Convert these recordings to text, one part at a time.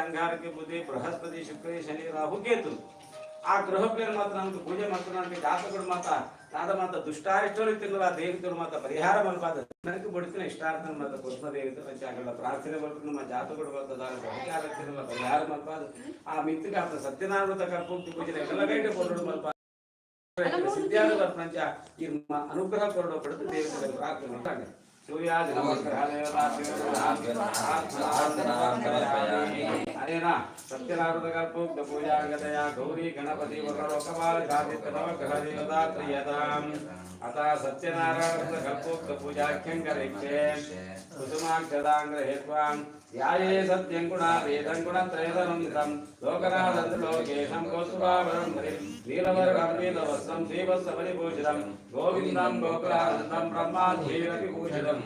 ಅಂಗಾರಕ್ಕೆ ಬುಧಿ, ಬೃಹಸ್ಪತಿ, ಶುಕ್ರ, ಶನಿ, ರಾಹು, ಕೇತು. ಆ ಗೃಹಕ್ಲೇನು ಮಾತ್ರ ನಮ್ಗೆ ಪೂಜೆ ಮಾಡ್ತಾನೆ. ಜಾತಕಗಳು ಮಾತ ದಾದ ಮಾತ ದುಷ್ಟಾರಿಷ್ಟರು ತಿನ್ನಲ್ಲ. ದೇವತೆಗಳು ಮಾತ ಪರಿಹಾರ ಮಲ್ಪಾದ ನನಗೆ ಬಡಿತಿನ ಇಷ್ಟಾರ್ಥ ಮಾತ ಕೃಷ್ಣ ದೇವತೆ ಜಾಗಗಳ ಪ್ರಾರ್ಥನೆ ಬರ್ತು. ನಮ್ಮ ಜಾತಕಗಳು ಬರ್ತದ ಪರಿಹಾರ ತಿನ್ನಲ್ಲ, ಪರಿಹಾರ ಮಲ್ಪಾದ ಆ ಮಿತ್ತಿಗೆ ಆತ ಸತ್ಯನಾರಾಯಣ ಕಲ್ಪೋಕ್ತಿ ಪೂಜೆ ಎಲ್ಲ ಗೈಡೆ ಕೊರಡು ಮಲ್ಪ ಸಿದ್ಧಾದ ಬರ್ಪಂಚ ಈ ಅನುಗ್ರಹ ಕೊರಡು ಪಡೆದು ದೇವತೆಗಳ ಪ್ರಾರ್ಥನೆ ಮಾಡ್ತಾರೆ. ಸೂರ್ಯಾದಿ ನಮಸ್ಕಾರ ಅನೇನ ಸತ್ಯನಾರಾಯಣ ಕಲ್ಪೋಕ್ತ ಪೂಜಾಂಗತಯ ಗೌರಿ ಗಣಪತಿ ವರಲೋಕಪಾಲ ಆದಿತ್ಯ ನವಗ್ರಹ ದೇವತಾ ಪ್ರಿಯತಾಂ. ಅತ ಸತ್ಯನಾರಾಯಣ ಕಲ್ಪೋಕ್ತ ಪೂಜಾಖ್ಯಂ ಕರಿಷ್ಯೆ. ಕುಸುಮಾಕ್ಷತಾಂ ಗೃಹೀತ್ವಾಂ ಧ್ಯಾಯೇ ಸತ್ಯಂ ಗುಣಾತೀತಂ ಗುಣತ್ರಯದನಂತಂ ಲೋಕನಾಥಂ ಲೋಕೇಶಂ ಕೌಸ್ತುಭಾಭರಣಂ ಹರಿಂ ನೀಲವರ್ಣಂ ನೀಲವಸ್ತ್ರಂ ಶ್ರೀವತ್ಸಪರಿಭೂಷಿತಂ ಗೋವಿಂದಂ ಗೋಕುಲಾನಂದಂ ಬ್ರಹ್ಮಾದ್ಯೈರಪಿ ಪೂಜಿತಂ.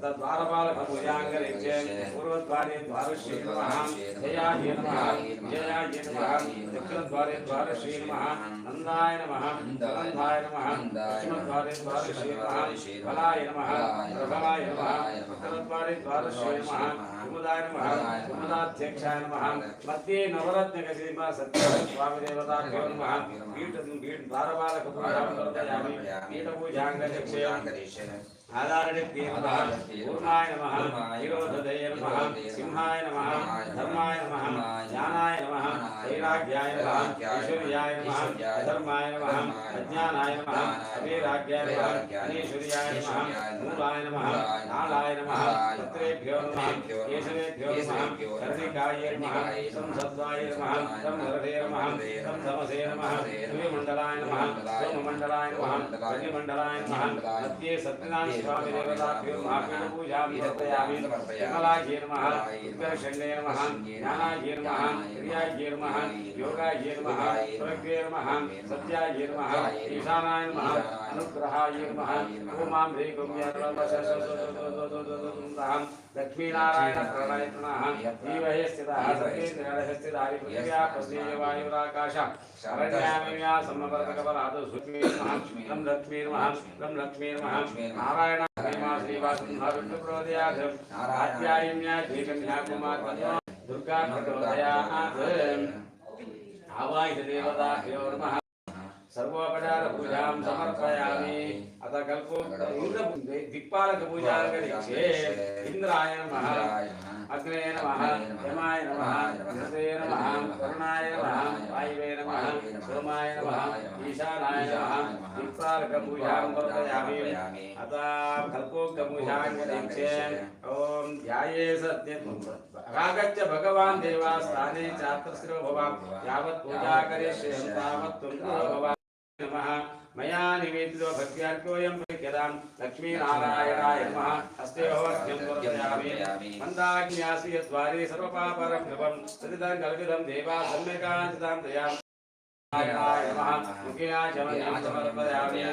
ತದ್ವಾರಪಾಲಕ ಪೂಜಾಂಗರಿಷ್ಯೆ. ಪೂರ್ವದ್ವಾರೆ ದ್ವಾರಶ್ರೀ ನಮಃ, ಜಯಾಯ ನಮಃ, ವಿಜಯಾಯ ನಮಃ. ದಕ್ಷಿಣದ್ವಾರೆ ದ್ವಾರಶ್ರೀ ನಮಃ, ನಂದಾಯ ನಮಃ, ನಂದಾಯ ನಮಃ. ಪಶ್ಚಿಮದ್ವಾರೆ ದ್ವಾರಶ್ರೀ ನಮಃ, ಬಲಾಯ ನಮಃ, ಪ್ರಬಲಾಯ ನಮಃ. ಉತ್ತರದ್ವಾರೆ ದ್ವಾರಶ್ರೀ ನಮಃ, ಕುಮುದಾಯ ನಮಃ, ಕುಮುದಾಧ್ಯಕ್ಷಾಯ ನಮಃ. ಮಧ್ಯೆ ನವರತ್ನ ಶ್ರೀಮ ಸತ್ಯ ಸ್ವಾಮಿ ದೇವತಾಭ್ಯೋ ನಮಃ. ಪೀಠ ಪೀಠ ದ್ವಾರಪಾಲಕ ಪೂಜಾಂ ಸಮರ್ಪಯಾಮಿ. ಪೀಠ ಪೂಜಾಂಗಚಕ್ಷೇ ಆಧಾರಣಿತ್ಯೇ ನಮಃ, ಪೂರ್ಣಾಯ ನಮಃ, ನಿರೋಧದಯೇ ನಮಃ, ಸಿಂಹಾಯ ನಮಃ, ಧರ್ಮಾಯ ನಮಃ, ಜ್ಞಾನಾಯ ನಮಃ, ವೈರಾಗ್ಯಾಯ ನಮಃ, ಐಶ್ವರ್ಯಾಯ ನಮಃ, ಅಧರ್ಮಾಯ ನಮಃ, ಅಜ್ಞಾನಾಯ ನಮಃ, ಅವೈರಾಗ್ಯಾಯ ನಮಃ, ಅನೈಶ್ವರ್ಯಾಯ ನಮಃ, ಮೂಲಾಯ ನಮಃ, ನಾಳಾಯ ನಮಃ, ಪತ್ರೇಭ್ಯೋ ನಮಃ, ಕೇಶವೇಭ್ಯೋ ನಮಃ, ಕರ್ಣಿಕಾಯೇ ನಮಃ, ಸಂಸದ್ವಾಯ ನಮಃ, ಸಂಹರದೇ ನಮಃ, ಸಂಸಮಸೇ ನಮಃ, ಸೂರ್ಯಮಂಡಲಾಯ ನಮಃ, ಸೋಮಮಂಡಲಾಯ ನಮಃ, ಅಗ್ನಿಮಂಡಲಾಯ ನಮಃ. ಮಧ್ಯೆ ಸತ್ಯನಾರಾಯಣ ಸ್ವಾಮಿ ದೇವತಾಭ್ಯೋ ಮಹಾಪೀಠ ಪೂಜಾಂ ಸಮರ್ಪಯಾಮಿ. ವಿಮಲಾಯ ನಮಃ, ಉತ್ಕರ್ಷಣ್ಯೇ ನಮಃ, ಜ್ಞಾನಾಯ ನಮಃ, ಕ್ರಿಯಾಯ ನಮಃ, ಯೋಗಾಯ ನಮಃ, ಪ್ರಜ್ಞೆ ನಮಃ, ಸತ್ಯಾಯ ನಮಃ, ಈಶಾನಾಯ ನಮಃ, ಅನುಗ್ರಹಾಯ ನಮಃ. ಓಂ ಹ್ರೀ ಗುಂ ಲಕ್ಷ್ಮೀನಾರಾಯಣ ಪ್ರಣಯ ಪ್ರಣಃ ಜೀವಹೇ ಸ್ಥಿತಃ ಸತ್ಯೇಂದ್ರಹೇ ಸ್ಥಿತಃ ಪೃಥಿವ್ಯಾ ಪಶ್ಯೇಯ ವಾಯುರಾಕಾಶ ಅರಣ್ಯಾಮಿವ್ಯಾ ಸಮವರ್ತಕಬಲಾದ ಸುಲಕ್ಷ್ಮೀ ನಮಃ, ಲಂ ಲಕ್ಷ್ಮೀ ನಮಃ, ಲಂ ಲಕ್ಷ್ಮೀ ನಮಃ. ನಾರಾಯಣ ಶ್ರೀವಾಸಂಹ ವಿಷ್ಣು ಪ್ರೋದಯಾಧ ಆಧ್ಯಾಯಿನ್ಯಾ ಧೀಕನ್ಯಾ ಕುಮಾರ್ ದುರ್ಗಾ ಪ್ರಚೋದಯಾತ್. ಆವಾಹಿತ ದೇವತಾಭ್ಯೋ ನಮಃ. ಸರ್ವೋಪಚಾರ ಪೂಜಾಂ ಸಮರ್ಪಯಾಮಿ. ಅಥ ಕಲ್ಪೋ ಇಂದ್ರ ದಿಕ್ಪಾಲಕ ಪೂಜಾಂ ಕರಿಷ್ಯೆ. ಇಂದ್ರಾಯ ನಮಃ, ಅಗ್ನೇ ನಮಃ, ಯಮಾಯ ನಮಃ, ನಿರಸೇ ನಮಃ, ವರುಣಾಯ ನಮಃ, ವಾಯುವೇ ನಮಃ, ಸೋಮಾಯ ನಮಃ, ಈಶಾನಾಯ ನಮಃ. ದಿಕ್ಪಾಲಕ ಪೂಜಾಂ ಸಮರ್ಪಯಾಮಿ. ಅಥ ಕಲ್ಪೋಕ್ತ ಪೂಜಾಂ ಕರಿಷ್ಯೆ. ಓಂ ಧ್ಯಾಯೇ ಸತ್ಯ ಆಗಚ್ಚ ಭಗವಾನ್ ದೇವಾ ಸ್ಥಾನೇ ಚಾತ್ರ ಸ್ಥಿರೋ ಭವಾನ್ ಯಾವತ್ ಪೂಜಾ ಕರಿಷ್ಯೆ ತಾವತ್ ತ್ವಂ ಭವಾನ್ ನಮಃ. ಮಯಾ ನಿವೇದಿತೋ ಭಕ್ತ್ಯಾರ್ಘ್ಯೋಯಂ ಪ್ರಖ್ಯತಾಂ. ಲಕ್ಷ್ಮೀನಾರಾಯಣಾಯ ನಮಃ. ಹಸ್ತಯೋರ್ಘ್ಯಂ ಸಮರ್ಪಯಾಮಿ. ಮಂದಾಗ್ನ್ಯಾಸಿ ಯದ್ವಾರಿ ಸರ್ವಪಾಪರಂ ಕೃಪಂ ಸತಿತಾಂ ಕಲ್ಪಿತಂ ದೇವಾ ಸಮ್ಯಕಾಂಚಿತಾಂ ದಯಾಂ. ನಾರಾಯಣಾಯ ನಮಃ. ಮುಖೇನಾಚಮನೀಯಂ ಸಮರ್ಪಯಾಮಿ.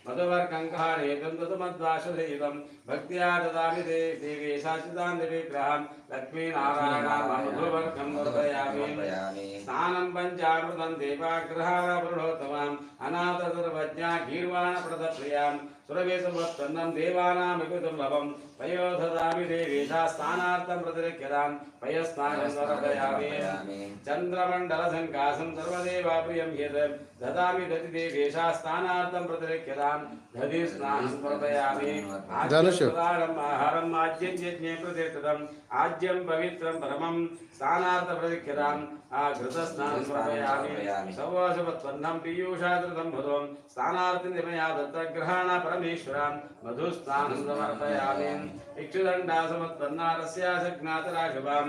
ಮಧುವರ್ಕಂಕಾಣೇತಂ ತದುಮದ್ವಾಶುಧಯುತಂ ಭಕ್ತ್ಯಾ ದದಾಮಿ ದೇವಿ ಶಾಶ್ವತಾನ್ ವಿಗ್ರಹಂ. ಲಕ್ಷ್ಮೀನಾರಾಯಣ ಮಧುವರ್ಕಂ ಸಮರ್ಪಯಾಮಿ. ಸ್ನಾನಂ ಪಂಚಾಮೃತಂ ದೇವಾಗ್ರಹಾರ ಪುರುಷೋತ್ತಮಾಂ ಅನಾಥ ಸರ್ವಜ್ಞಾ ಗೀರ್ವಾಣ ಪ್ರದಪ್ರಿಯಾಂ ಸುರವೇಶಮತ್ಪನ್ನಂ ದೇವಾನಾಮಪಿ ದುರ್ಲಭಂ ಪಯೋ ದದಾಮಿ ದೇವೇಶ ಸ್ನಾನಾರ್ಥಂ ಪ್ರತಿರಕ್ಷ್ಯತಾಂ. ಪಯಸ್ನಾನಂ ಸಮರ್ಪಯಾಮಿ. ಚಂದ್ರಮಂಡಲ ಸಂಕಾಸಂ ಸರ್ವದೇವಾಪ್ರಿಯಂ ಯತ್ ದದಾಮಿ ದತಿ ದೇವೇಶ ಸ್ನಾನಾರ್ಥಂ ಪ್ರತಿರಕ್ಷ್ಯತಾಂ. ದಧಿ ಸ್ನಾನಂ ಸಮರ್ಪಯಾಮಿ. ಧನುಷ್. ಆಜ್ಯಂ ಆಹಾರಂ ಆಜ್ಯಂ ಯಜ್ಞೇ ಪ್ರತಿಷ್ಠಿತಂ ಆಜ್ಯಂ ಪವಿತ್ರಂ ಪರಮಂ ಸ್ನಾನಾರ್ಥ ಪ್ರತಿಷ್ಠಿತಾಂ. ಆ ಘೃತ ಸ್ನಾನ ಸಮರ್ಪಯಾಮಿ. ಸವಾಸವತ್ಪನ್ನಂ ಪೀಯೂಷಾದೃತಂ ಮಧುಂ ಸ್ನಾನಾರ್ಥಿ ಮಯಾ ದತ್ತ ಗ್ರಹಾಣ ಪರಮೇಶ್ವರಾಂ. ಮಧು ಸ್ನಾನಂ ಸಮರ್ಪಯಾಮಿ. ಇಕ್ಷುದಂಡಾಸಮತ್ಪನ್ನಾರಸ್ಯಾಸಜ್ಞಾತರಾಶುಭಾಂ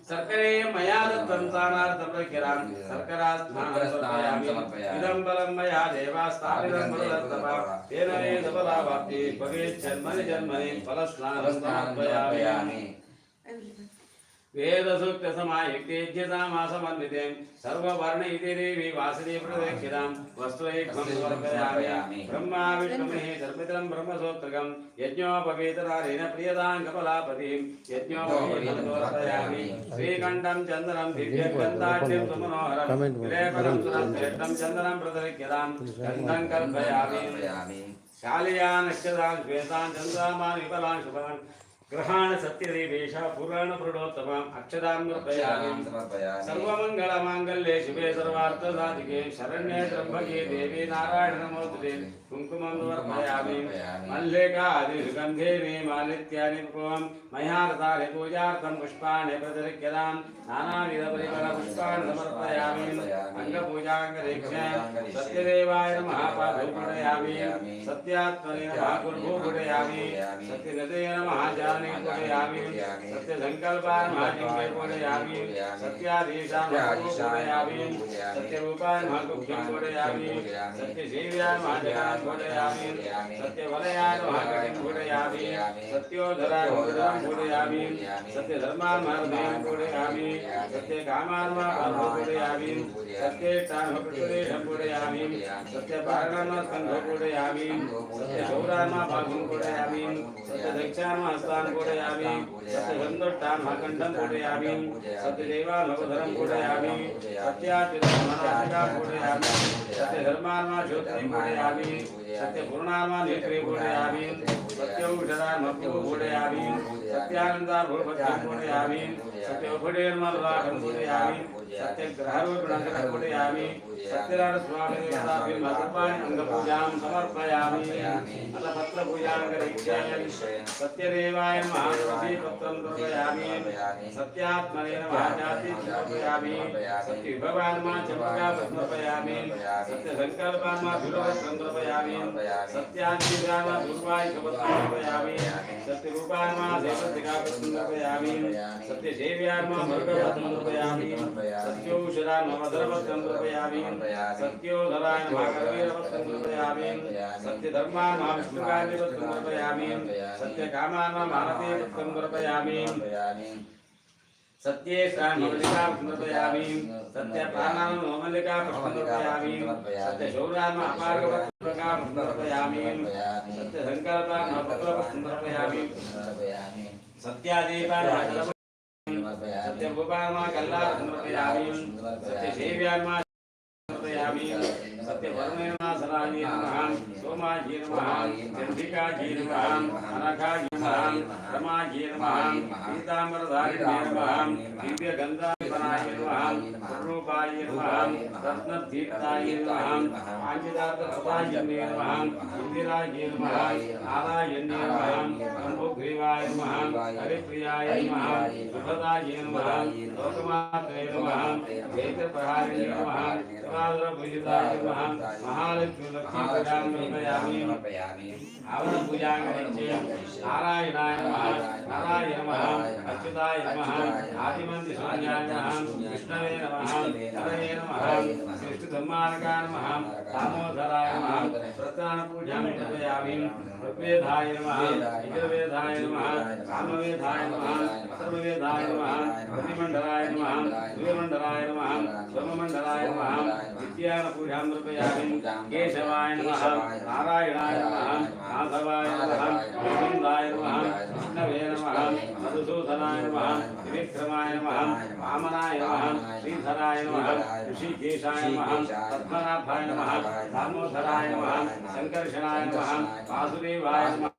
ಶರ್ಕರೆ ಮಯಾ ದತ್ತಂ ಸ್ನಾನಾರ್ಥಂ ಪ್ರಖ್ಯರಾಂ ಶರ್ಕರಾ ಸ್ನಾನಂ ಸಮರ್ಪಯಾಮಿ. ಇದಂ ಬಲಂ ಮಯಾ ದೇವಾ ಸ್ಥಾಪಿತಂ ಪುರದತ್ತಪ ತೇನ ಮೇ ಸಫಲಾವಾಪ್ತಿ ಭವೇತ್ ಜನ್ಮನಿ ಜನ್ಮನಿ. ಫಲಸ್ನಾನಂ ಸಮರ್ಪಯಾಮಿ. ವೇದ ಸೂಕ್ತ ಸಮಾಯುಕ್ತೇಜ್ಯ ಸಾಮಾಸಮನ್ವಿತೆ ಸರ್ವವರ್ಣ ಇತಿ ದೇವಿ ವಾಸನೆ ಪ್ರದಕ್ಷಿಣಾಂ ವಸ್ತ್ರೈಕ್ಷ್ಮಂ ಸಮರ್ಪಯಾಮಿ. ಬ್ರಹ್ಮ ವಿಷ್ಣು ಮಹೇಶರ್ಪಿತಂ ಬ್ರಹ್ಮಸೂತ್ರಕಂ ಯಜ್ಞೋಪವೀತನಾರೇಣ ಪ್ರಿಯದಾಂ ಕಮಲಾಪತಿಂ ಯಜ್ಞೋಪವೀತಂ ಸಮರ್ಪಯಾಮಿ. ಶ್ರೀಕಂಠಂ ಚಂದನಂ ದಿವ್ಯಗಂಧಾಢ್ಯಂ ಸುಮನೋಹರಂ ವಿಲೇಪನಂ ಸುರಶ್ರೇಷ್ಠಂ ಚಂದನಂ ಪ್ರದಕ್ಷಿಣಾಂ ಗಂಧಂ ಕಲ್ಪಯಾಮಿ. ಶಾಲಿಯಾನ್ ಅಕ್ಷತಾನ್ ಶ್ವೇತಾನ್ ಚಂದ್ರಾಮಾನ್ ವಿಫಲಾನ್ ಶುಭಾನ್. ಗೃಹಾಣ ಸತ್ಯದೇವೇಶ ಪುರಾಣ ಪುರುಡೋತ್ತಮ ಅಕ್ಷತಾಂ ಸಮರ್ಪಯಾಮಿ. ಸಮರ್ಪಯಾಮಿ. ಸರ್ವಮಂಗಳ ಮಾಂಗಲ್ಯೆ ಶಿವೆ ಸರ್ವಾರ್ಥ ಸಾಧಿಕೆ ಶರಣ್ಯೆ ತ್ರ್ಯಂಬಕೆ ದೇವಿ ನಾರಾಯಣ ನಮೋಸ್ತುತೆ. ಕುಂಕುಮಂ ಸಮರ್ಪಯಾಮಿ. ಮಲ್ಲಿಕಾದಿ ಸುಗಂಧೇನಿ ಮಾಲಿತ್ಯಾನಿ ಪುಷ್ಪಂ ಮಹ್ಯಾರ್ಥಾನಿ ಪೂಜಾರ್ಥಂ ಪುಷ್ಪಾಣಿ ಪ್ರತಿರಿಕ್ಯತಾಂ. ನಾನಾವಿಧ ಪರಿಮಳ ಪುಷ್ಪಾಣಿ ಸಮರ್ಪಯಾಮಿ. ಅಂಗಪೂಜಾಂ ಕರಿಷ್ಯೆ. ಸತ್ಯದೇವಾಯ ನಮಃ, ಪಾದೌ ಪೂಜಯಾಮಿ. ಸತ್ಯಾತ್ಮನೇ ನಮಃ, ಗುರ್ಭೂ ಪೂಜಯಾಮಿ. ಸತ್ಯಗತೇ ನಮಃ, ಜಾನೇ ಪೂಜಯಾಮಿ. ಸತ್ಯಸಂಕಲ್ಪಾಯ ನಮಃ, ಲಿಂಗೇ ಪೂಜಯಾಮಿ. ಸತ್ಯಾಧೀಶಾಯ ನಮಃ, ಪೂಜಯಾಮಿ. ಸತ್ಯರೂಪಾಯ ನಮಃ, ಗುಹ್ಯಂ ಪೂಜಯಾಮಿ. ಸತ್ಯಸೇವ್ಯಾಯ ನಮಃ, ಜಗಾಂ ಪೂಜಯಾಮಿ. ಸತ್ಯವಲಯಾಯ ನಮಃ, ಕಟಿಂ ಪೂಜಯಾಮಿ. ಸತ್ಯೋಧರಾಯ ಉದರಂ ಪೂಜಯಾಮಿ. ಸತ್ಯಧರ್ಮಾಯ ನಮಃ, ಹೃದಯಂ ಪೂಜಯಾಮಿ. ಸತ್ಯಕಾಮಾಯ ನಮಃ, ಪಾದೌ ಪೂಜಯಾಮಿ. ಸತ್ಯೇಷ್ಟಾಯ ನಮಃ, ಪೃಷ್ಠದೇಶಂ ಪೂಜಯಾಮಿ. ಸತ್ಯಪಾರಣಾಯ ನಮಃ, ಸ್ಕಂಧೌ ಪೂಜಯಾಮಿ. ಸತ್ಯಶೌರಾಯ ನಮಃ, ಬಾಹುಂ ಪೂಜಯಾಮಿ. ಸತ್ಯದಕ್ಷಾಯ ನಮಃ, ಹಸ್ತಾನ್ ಪೂಜಯಾಮಿ. ಸತ್ಯಸಂತುಷ್ಟಾಯ ನಮಃ, ಕಂಠಂ ಪೂಜಯಾಮಿ. ಸತ್ಯದೇವಾಯ ನಮಃ, ಉದರಂ ಪೂಜಯಾಮಿ. ಸತ್ಯಾಚ್ಯುತಾಯ ನಮಃ, ನಾಸಿಕಾಂ ಪೂಜಯಾಮಿ. ಸತ್ಯಧರ್ಮಾಯ ನಮಃ, ಶ್ರೋತ್ರೀಂ ಪೂಜಯಾಮಿ. ಸತ್ಯಪೂರ್ಣಾಯ ನಮಃ, ನೇತ್ರೇ ಪೂಜಯಾಮಿ. ಸತ್ಯೌಷಧಾಯ ನಮಃ, ಭ್ರೂ ಪೂಜಯಾಮಿ. ಸತ್ಯಾನಂದಾಯ ಭ್ರೂಮಧ್ಯಂ ಪೂಜಯಾಮಿ. ಸತ್ಯೋಭುಜೇ ನಮಃ, ಲಲಾಟಂ ಪೂಜಯಾಮಿ. ಸತ್ಯಗ್ರಹರೂಪಿಣಂ ಪೂಜಯಾಮಿ. ಸತ್ಯನಾರಾಯಣ ಸ್ವಾಮಿ ದೇವತಾಭ್ಯೋ ಸರ್ವಾಣಿ ಅಂಗಪೂಜಾಂ ಸಮರ್ಪಯಾಮಿ. ಅಥ ಪತ್ರಪೂಜಾಂ ಕರಿಷ್ಯೆ. ಸತ್ಯದೇವಾಯ ನಮಃ, ತುಳಸೀಪತ್ರಂ ಸಮರ್ಪಯಾಮಿ. ಸತ್ಯಾತ್ಮನೇ ನಮಃ, ಜಾತಿ ಸಮರ್ಪಯಾಮಿ. ಸತ್ಯವಿಭವಾಯ ನಮಃ, ಚಂಪಕಾ ಸಮರ್ಪಯಾಮಿ. ಸತ್ಯಸಂಕಲ್ಪಾಯ ನಮಃ, ಬಿಲ್ವಪತ್ರಂ ಸಮರ್ಪಯಾಮಿ. ಸತ್ಯಾನ್ವಿತಾಯ ನಮಃ, ದೂರ್ವಾಯುಪತ್ರಂ ಸಮರ್ಪಯಾಮಿ. ಸತ್ಯರೂಪಾಯ ನಮಃ, ಸೇವಂತಿಕಾಪತ್ರಂ ಸಮರ್ಪಯಾಮಿ. ಸತ್ಯಸೇವ್ಯಾಯ ನಮಃ, ಮರುಕಪತ್ರಂ ಸಮರ್ಪಯಾಮಿ. ಸತ್ಯೌಷಧಾಯ ನಮಃ, ವದನಪತ್ರಂ ಸಮರ್ಪಯಾಮಿ. ಸತ್ಯೋಧರಾಯ ನಮಃ, ಕರವೀರಪತ್ರಂ ಸಮರ್ಪಯಾಮಿ. ಸತ್ಯಧರ್ಮಾಯ ನಮಃ, ವಿಷ್ಣುಕಾರ್ಯಪತ್ರಂ ಸಮರ್ಪಯಾಮಿ. ಸತ್ಯಕಾಮಾಯ ನಮಃ, ಮಾಲತೀಪತ್ರಂ ಸಮರ್ಪಯಾಮಿ. ಸತ್ಯೇಷ್ಟಾಯ ನಮಃ, ಮಲ್ಲಿಕಾ ಸಮರ್ಪಯಾಮಿ. ಸತ್ಯಪ್ರಾಣಾಯ ನಮಃ, ಮಲ್ಲಿಕಾ ಸಮರ್ಪಯಾಮಿ. ಸತ್ಯಶೌರ್ಯಾಯ ನಮಃ, ಅಪಾರ್ಕಪತ್ರಂ ಸಮರ್ಪಯಾಮಿ. ಸತ್ಯಸಂಕಲ್ಪಾಯ ನಮಃ, ಪತ್ರಪತ್ರಂ ಸಮರ್ಪಯಾಮಿ. ಸತ್ಯಾದೀಪಾಯ ನಮಃ, ಸತ್ಯಭೂಪಾಯ ನಮಃ, ಕಲ್ಲಾರ ಸಮರ್ಪಯಾಮಿ. ಸತ್ಯಸೇವ್ಯಾಯ ನಮಃ ಸಮರ್ಪಯಾಮಿ. ಸತ್ಯವರ್ಣೇ ನಮಃ, ಸರಾಯ ನಮಃ, ಸೋಮಾಜಿ ನಮಃ, ಚಂಡಿಕಾಜಿ ನಮಃ, ಅನಘಾಜಿ ನಮಃ, ರಮಾಜಿ ನಮಃ, ಪೀತಾಂಬರಧಾರಿಣ್ಯೇ ನಮಃ, ದಿವ್ಯಗಂಧಾಪನಾಯ ನಮಃ, ಸ್ವರೂಪಾಯ ನಮಃ, ರತ್ನದೀಪ್ತಾಯ ನಮಃ, ಪಾಂಚಿದಾರ್ಥಪ್ರದಾಯಿನ್ಯೇ ನಮಃ, ಇಂದಿರಾಜೇ ನಮಃ, ನಾರಾಯಣ್ಯೇ ನಮಃ, ಶಂಭುಗ್ರೀವಾಯ ನಮಃ, ಹರಿಪ್ರಿಯಾಯ ನಮಃ, ಸುಭದಾಯ ನಮಃ, ಲೋಕಮಾತ್ರೇ ನಮಃ, ಚೈತ್ರಪ್ರಹಾರಿಣ್ಯೇ ನಮಃ, ಸುರಾಸುರಪೂಜಿತಾಯ ನಮಃ, ಮಹಾಲಕ್ಷ್ಮೀ ಲಕ್ಷ್ಮೀ ಪೂಜಾಂ ಸಮರ್ಪಯಾಮಿ. ಆವರಣ ಪೂಜಾಂ ಕರಿಷ್ಯೆ. ನಾರಾಯಣಾಯ ನಮಃ, ನಾರಾಯಣ ನಮಃ, ಅಚ್ಯುತಾಯ ನಮಃ, ಆದಿಮಂತಿ ಶೂನ್ಯಾಯ ನಮಃ, ವಿಷ್ಣವೇ ನಮಃ, ಹರಯೇ ನಮಃ, ಸೃಷ್ಟಿ ಸಂಹಾರಕಾಯ ನಮಃ, ದಾಮೋದರಾಯ ನಮಃ, ಪ್ರಸ್ಥಾನ ಪೂಜಾಂ ಸಮರ್ಪಯಾಮಿ. ಋಗ್ವೇದಾಯ ನಮಃ, ಯಜುರ್ವೇದಾಯ ನಮಃ, ಸಾಮವೇದಾಯ ನಮಃ, ಅಥರ್ವವೇದಾಯ ನಮಃ, ಅಗ್ನಿಮಂಡಲಾಯ ನಮಃ, ಸೂರ್ಯಮಂಡಲಾಯ ನಮಃ, ಸೋಮಮಂಡಲಾಯ ನಮಃ, ವಿದ್ಯಾನ ಪೂಜಾಂ ಸಮರ್ಪಯಾಮಿ. ಕೇಶವಾಯ ನಮಃ, ನಾರಾಯಣಾಯ ನಮಃ, ಮಾಧವಾಯ ನಮಃ, ಗೋವಿಂದಾಯ ನಮಃ, ವಿಷ್ಣವೇ ನಮಃ, ಮಧುಸೂದನಾಯ ನಮಃ, ತ್ರಿವಿಕ್ರಮಾಯ ನಮಃ, ವಾಮನಾಯ ನಮಃ, ಶ್ರೀಧರಾಯ ನಮಃ, ಋಷಿಕೇಶಾಯ ನಮಃ, ಪದ್ಮನಾಭಾಯ ನಮಃ, ದಾಮೋದರಾಯ ನಮಃ, ಸಂಕರ್ಷಣಾಯ ನಮಃ, ವಾಸುದೇವಾಯ ನಮಃ,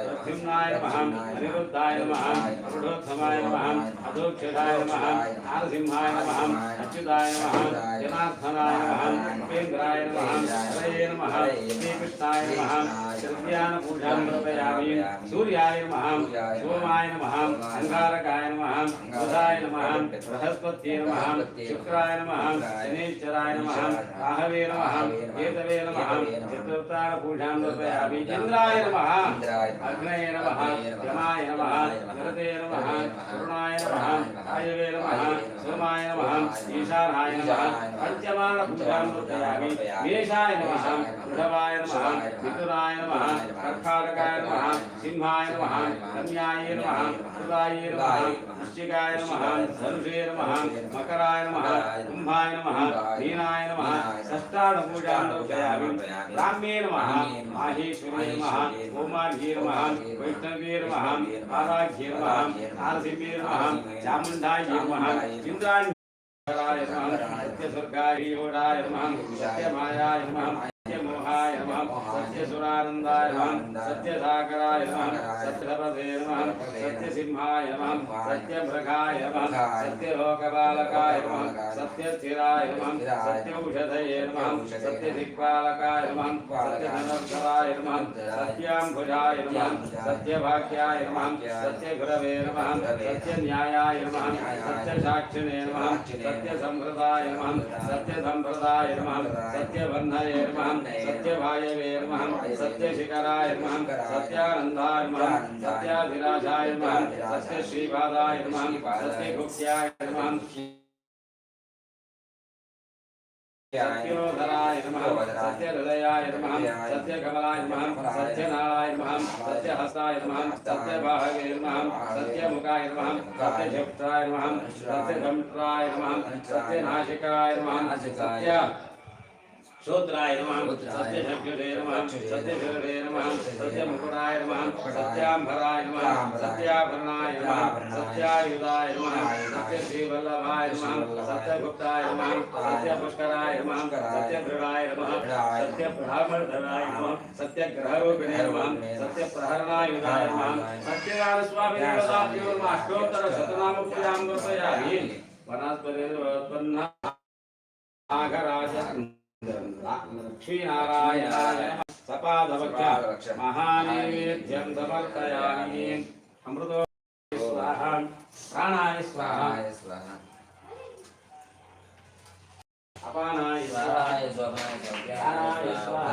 ಪ್ರದ್ಯುಮ್ನಾಯ ನಮಃ, ಅನಿರುದ್ಧಾಯ ನಮಃ, ಪುರುಷೋತ್ತಮಾಯ ನಮಃ, ಅಧೋಕ್ಷಜಾಯ ನಮಃ, ನಾರಸಿಂಹಾಯ ನಮಃ, ಅಚ್ಯುತಾಯ ನಮಃ, ಜನಾರ್ದನಾಯ ನಮಃ, ಉಪೇಂದ್ರಾಯ ನಮಃ, ಹರಯೇ ನಮಃ, ಶ್ರೀಕೃಷ್ಣಾಯ ನಮಃ, ಶ್ರದ್ಧಾನ ಪೂಜಾಂ ಸಮರ್ಪಯಾಮಿ. ಸೂರ್ಯಾಯ ನಮಃ, ಸೋಮಾಯ ನಮಃ, ಅಂಗಾರಕಾಯ ನಮಃ, ಬುಧಾಯ ನಮಃ, ಬೃಹಸ್ಪತ್ಯೇ ನಮಃ, ಶುಕ್ರಾಯ ನಮಃ, ಶನೈಶ್ಚರಾಯ ನಮಃ, ರಾಹವೇ ನಮಃ, ಕೇತವೇ ನಮಃ, ಚತುರ್ಥಾನ ಪೂಜಾಂ ಸಮರ್ಪಯಾಮಿ. ಇಂದ್ರಾಯ ನಮಃ, ಅಗ್ನಯೇ ನಮಃ, ಯಮಾಯ ನಮಃ, ನಿರತೇ ನಮಃ, ಕರುಣಾಯ ನಮಃ, ವಾಯವೇ ನಮಃ, ಸೋಮಾಯ ನಮಃ, ಈಶಾನಾಯ ನಮಃ, ಪಂಚಮಾನ ಪೂಜಾಂ ಸಮರ್ಪಯಾಮಿ. ಮೇಷಾಯ ನಮಃ, ವೃಷಭಾಯ ನಮಃ, ಮಿಥುನಾಯ ನಮಃ, ಕರ್ಕಾಟಕಾಯ ನಮಃ, ಸಿಂಹಾಯ ನಮಃ, ಕನ್ಯಾಯ ನಮಃ, ತುಲಾಯ ನಮಃ, ವೃಶ್ಚಿಕಾಯ ನಮಃ, ಧನುಷೇ ನಮಃ, ಮಕರಾಯ ನಮಃ, ಕುಂಭಾಯ ನಮಃ, ಮೀನಾಯ ನಮಃ, ಷಷ್ಠಾನ ಪೂಜಾಂ ಸಮರ್ಪಯಾಮಿ. ಬ್ರಾಹ್ಮೇ ನಮಃ, ಮಾಹೇಶ್ವರೇ ನಮಃ, ಓಮಾರ್ಘ್ಯೇ ನಮಃ, ವೈಷ್ಣವೇ ನಮಃ, ಆರಾಧ್ಯೇ ನಮಃ, ನಾರಸಿಂಹೇ ನಮಃ, ಚಾಮುಂಡಾಯ ನಮಃ, ಇಂದ್ರಾಣಿ ನಮಃ, ಸತ್ಯಸ್ವರ್ಗಾಯ ನಮಃ, ಸತ್ಯಮಾಯಾಯ ನಮಃ, ಸತ್ಯಮೋಹಾಯ ಸತ್ಯಮುಖಾಯ ನಮಃ, ಸತ್ಯಸುರಾನಂದಾಯ ನಮಃ, ಸತ್ಯಸಾಗರಾಯ ನಮಃ, ಸತ್ಯಪದೇ ನಮಃ, ಸತ್ಯಸಿಂಹಾಯ ನಮಃ, ಸತ್ಯಭೃಗಾಯ ನಮಃ, ಸತ್ಯಲೋಕಪಾಲಕಾಯ ನಮಃ, ಸತ್ಯಸ್ಥಿರಾಯ ನಮಃ, ಸತ್ಯೌಷಧಯೇ ನಮಃ, ಸತ್ಯದಿಕ್ಪಾಲಕಾಯ ನಮಃ, ಸತ್ಯಧನುರ್ಧರಾಯ ನಮಃ, ಸತ್ಯಾಂಬುಜಾಯ ನಮಃ, ಸತ್ಯಭಾಗ್ಯಾಯ ನಮಃ, ಸತ್ಯಗುರವೇ ನಮಃ, ಸತ್ಯನ್ಯಾಯಾಯ ನಮಃ, ಸತ್ಯಸಾಕ್ಷಿಣೇ ನಮಃ, ಸತ್ಯಸಂಹೃತಾಯ ನಮಃ, ಸತ್ಯಸಂಪ್ರದಾಯ ನಮಃ, ಸತ್ಯಬಂಧಯೇ ನಮಃ, ಸತ್ಯವಾಯವೇ ನಮಃ, ಸತ್ಯಶಿಖರಾಯ ನಮಃ, ಸತ್ಯಾನಂದಾಯ ನಮಃ, ಸತ್ಯಾಧಿರಾಜಾಯ ನಮಃ, ಸತ್ಯಶ್ರೀಪಾದಾಯ ನಮಃ, ಸತ್ಯಗುಪ್ತ್ಯಾಯ ನಮಃ, ಸತ್ಯೋಧರಾಯ ನಮಃ, ಸತ್ಯಹೃದಯಾಯ ನಮಃ, ಸತ್ಯಕಮಲಾಯ ನಮಃ, ಸತ್ಯನಾಳಾಯ ನಮಃ, ಸತ್ಯಹಸ್ತಾಯ ನಮಃ, ಸತ್ಯಬಾಹವೇ ನಮಃ, ಸತ್ಯಮುಖಾಯ ನಮಃ, ಸತ್ಯಶಕ್ತಾಯ ನಮಃ, ಸತ್ಯಸಂಪ್ರಾಯ ನಮಃ, ಸತ್ಯನಾಶಿಕಾಯ ನಮಃ, ಸತ್ಯ ಶೂದ್ರಾಯ ನಮಃ, ಸತ್ಯಶಕ್ತಿರೇ ನಮಃ, ಸತ್ಯಶಿರೇ ನಮಃ, ಸತ್ಯಮುಕುಟಾಯ ನಮಃ, ಸತ್ಯಾಂಬರಾಯ ನಮಃ, ಸತ್ಯಾಭರಣಾಯ ನಮಃ, ಸತ್ಯಾಯುಧಾಯ ನಮಃ, ಸತ್ಯಶ್ರೀವಲ್ಲಭಾಯ ನಮಃ, ಸತ್ಯಗುಪ್ತಾಯ ನಮಃ, ಸತ್ಯಪುಷ್ಕರಾಯ ನಮಃ, ಸತ್ಯದೃಢಾಯ ನಮಃ, ಸತ್ಯಬ್ರಾಹ್ಮಣಧರಾಯ ನಮಃ, ಸತ್ಯಗ್ರಹರೂಪಿಣೇ ನಮಃ, ಸತ್ಯಪ್ರಹರಣಾಯುಧಾಯ ನಮಃ, ಸತ್ಯನಾರಾಯಣ ಸ್ವಾಮಿ ದೇವತಾಭ್ಯೋ ನಮಃ. ಅಷ್ಟೋತ್ತರ ಶತನಾಮ ಪೂಜಾಂ ಸಮರ್ಪಯಾಮಿ. ವನಸ್ಪತಿ ಉತ್ಪನ್ನ ನಾಗರಾಜ ಲಕ್ಷ್ಮೀನಾರಾಯಣಾಯ ಸಪಾದವಕ್ಷ ಮಹಾನೈವೇದ್ಯಂ ಸಮರ್ಪಯಾಮಿ. ಅಮೃತೋ ಸ್ವಾಹ, ಪ್ರಾಣಾಯ ಸ್ವಾಹ, ಅಪಾನಾಯ ಸ್ವಾಹ, ಪ್ರಾಣಾಯ ಸ್ವಾಹ,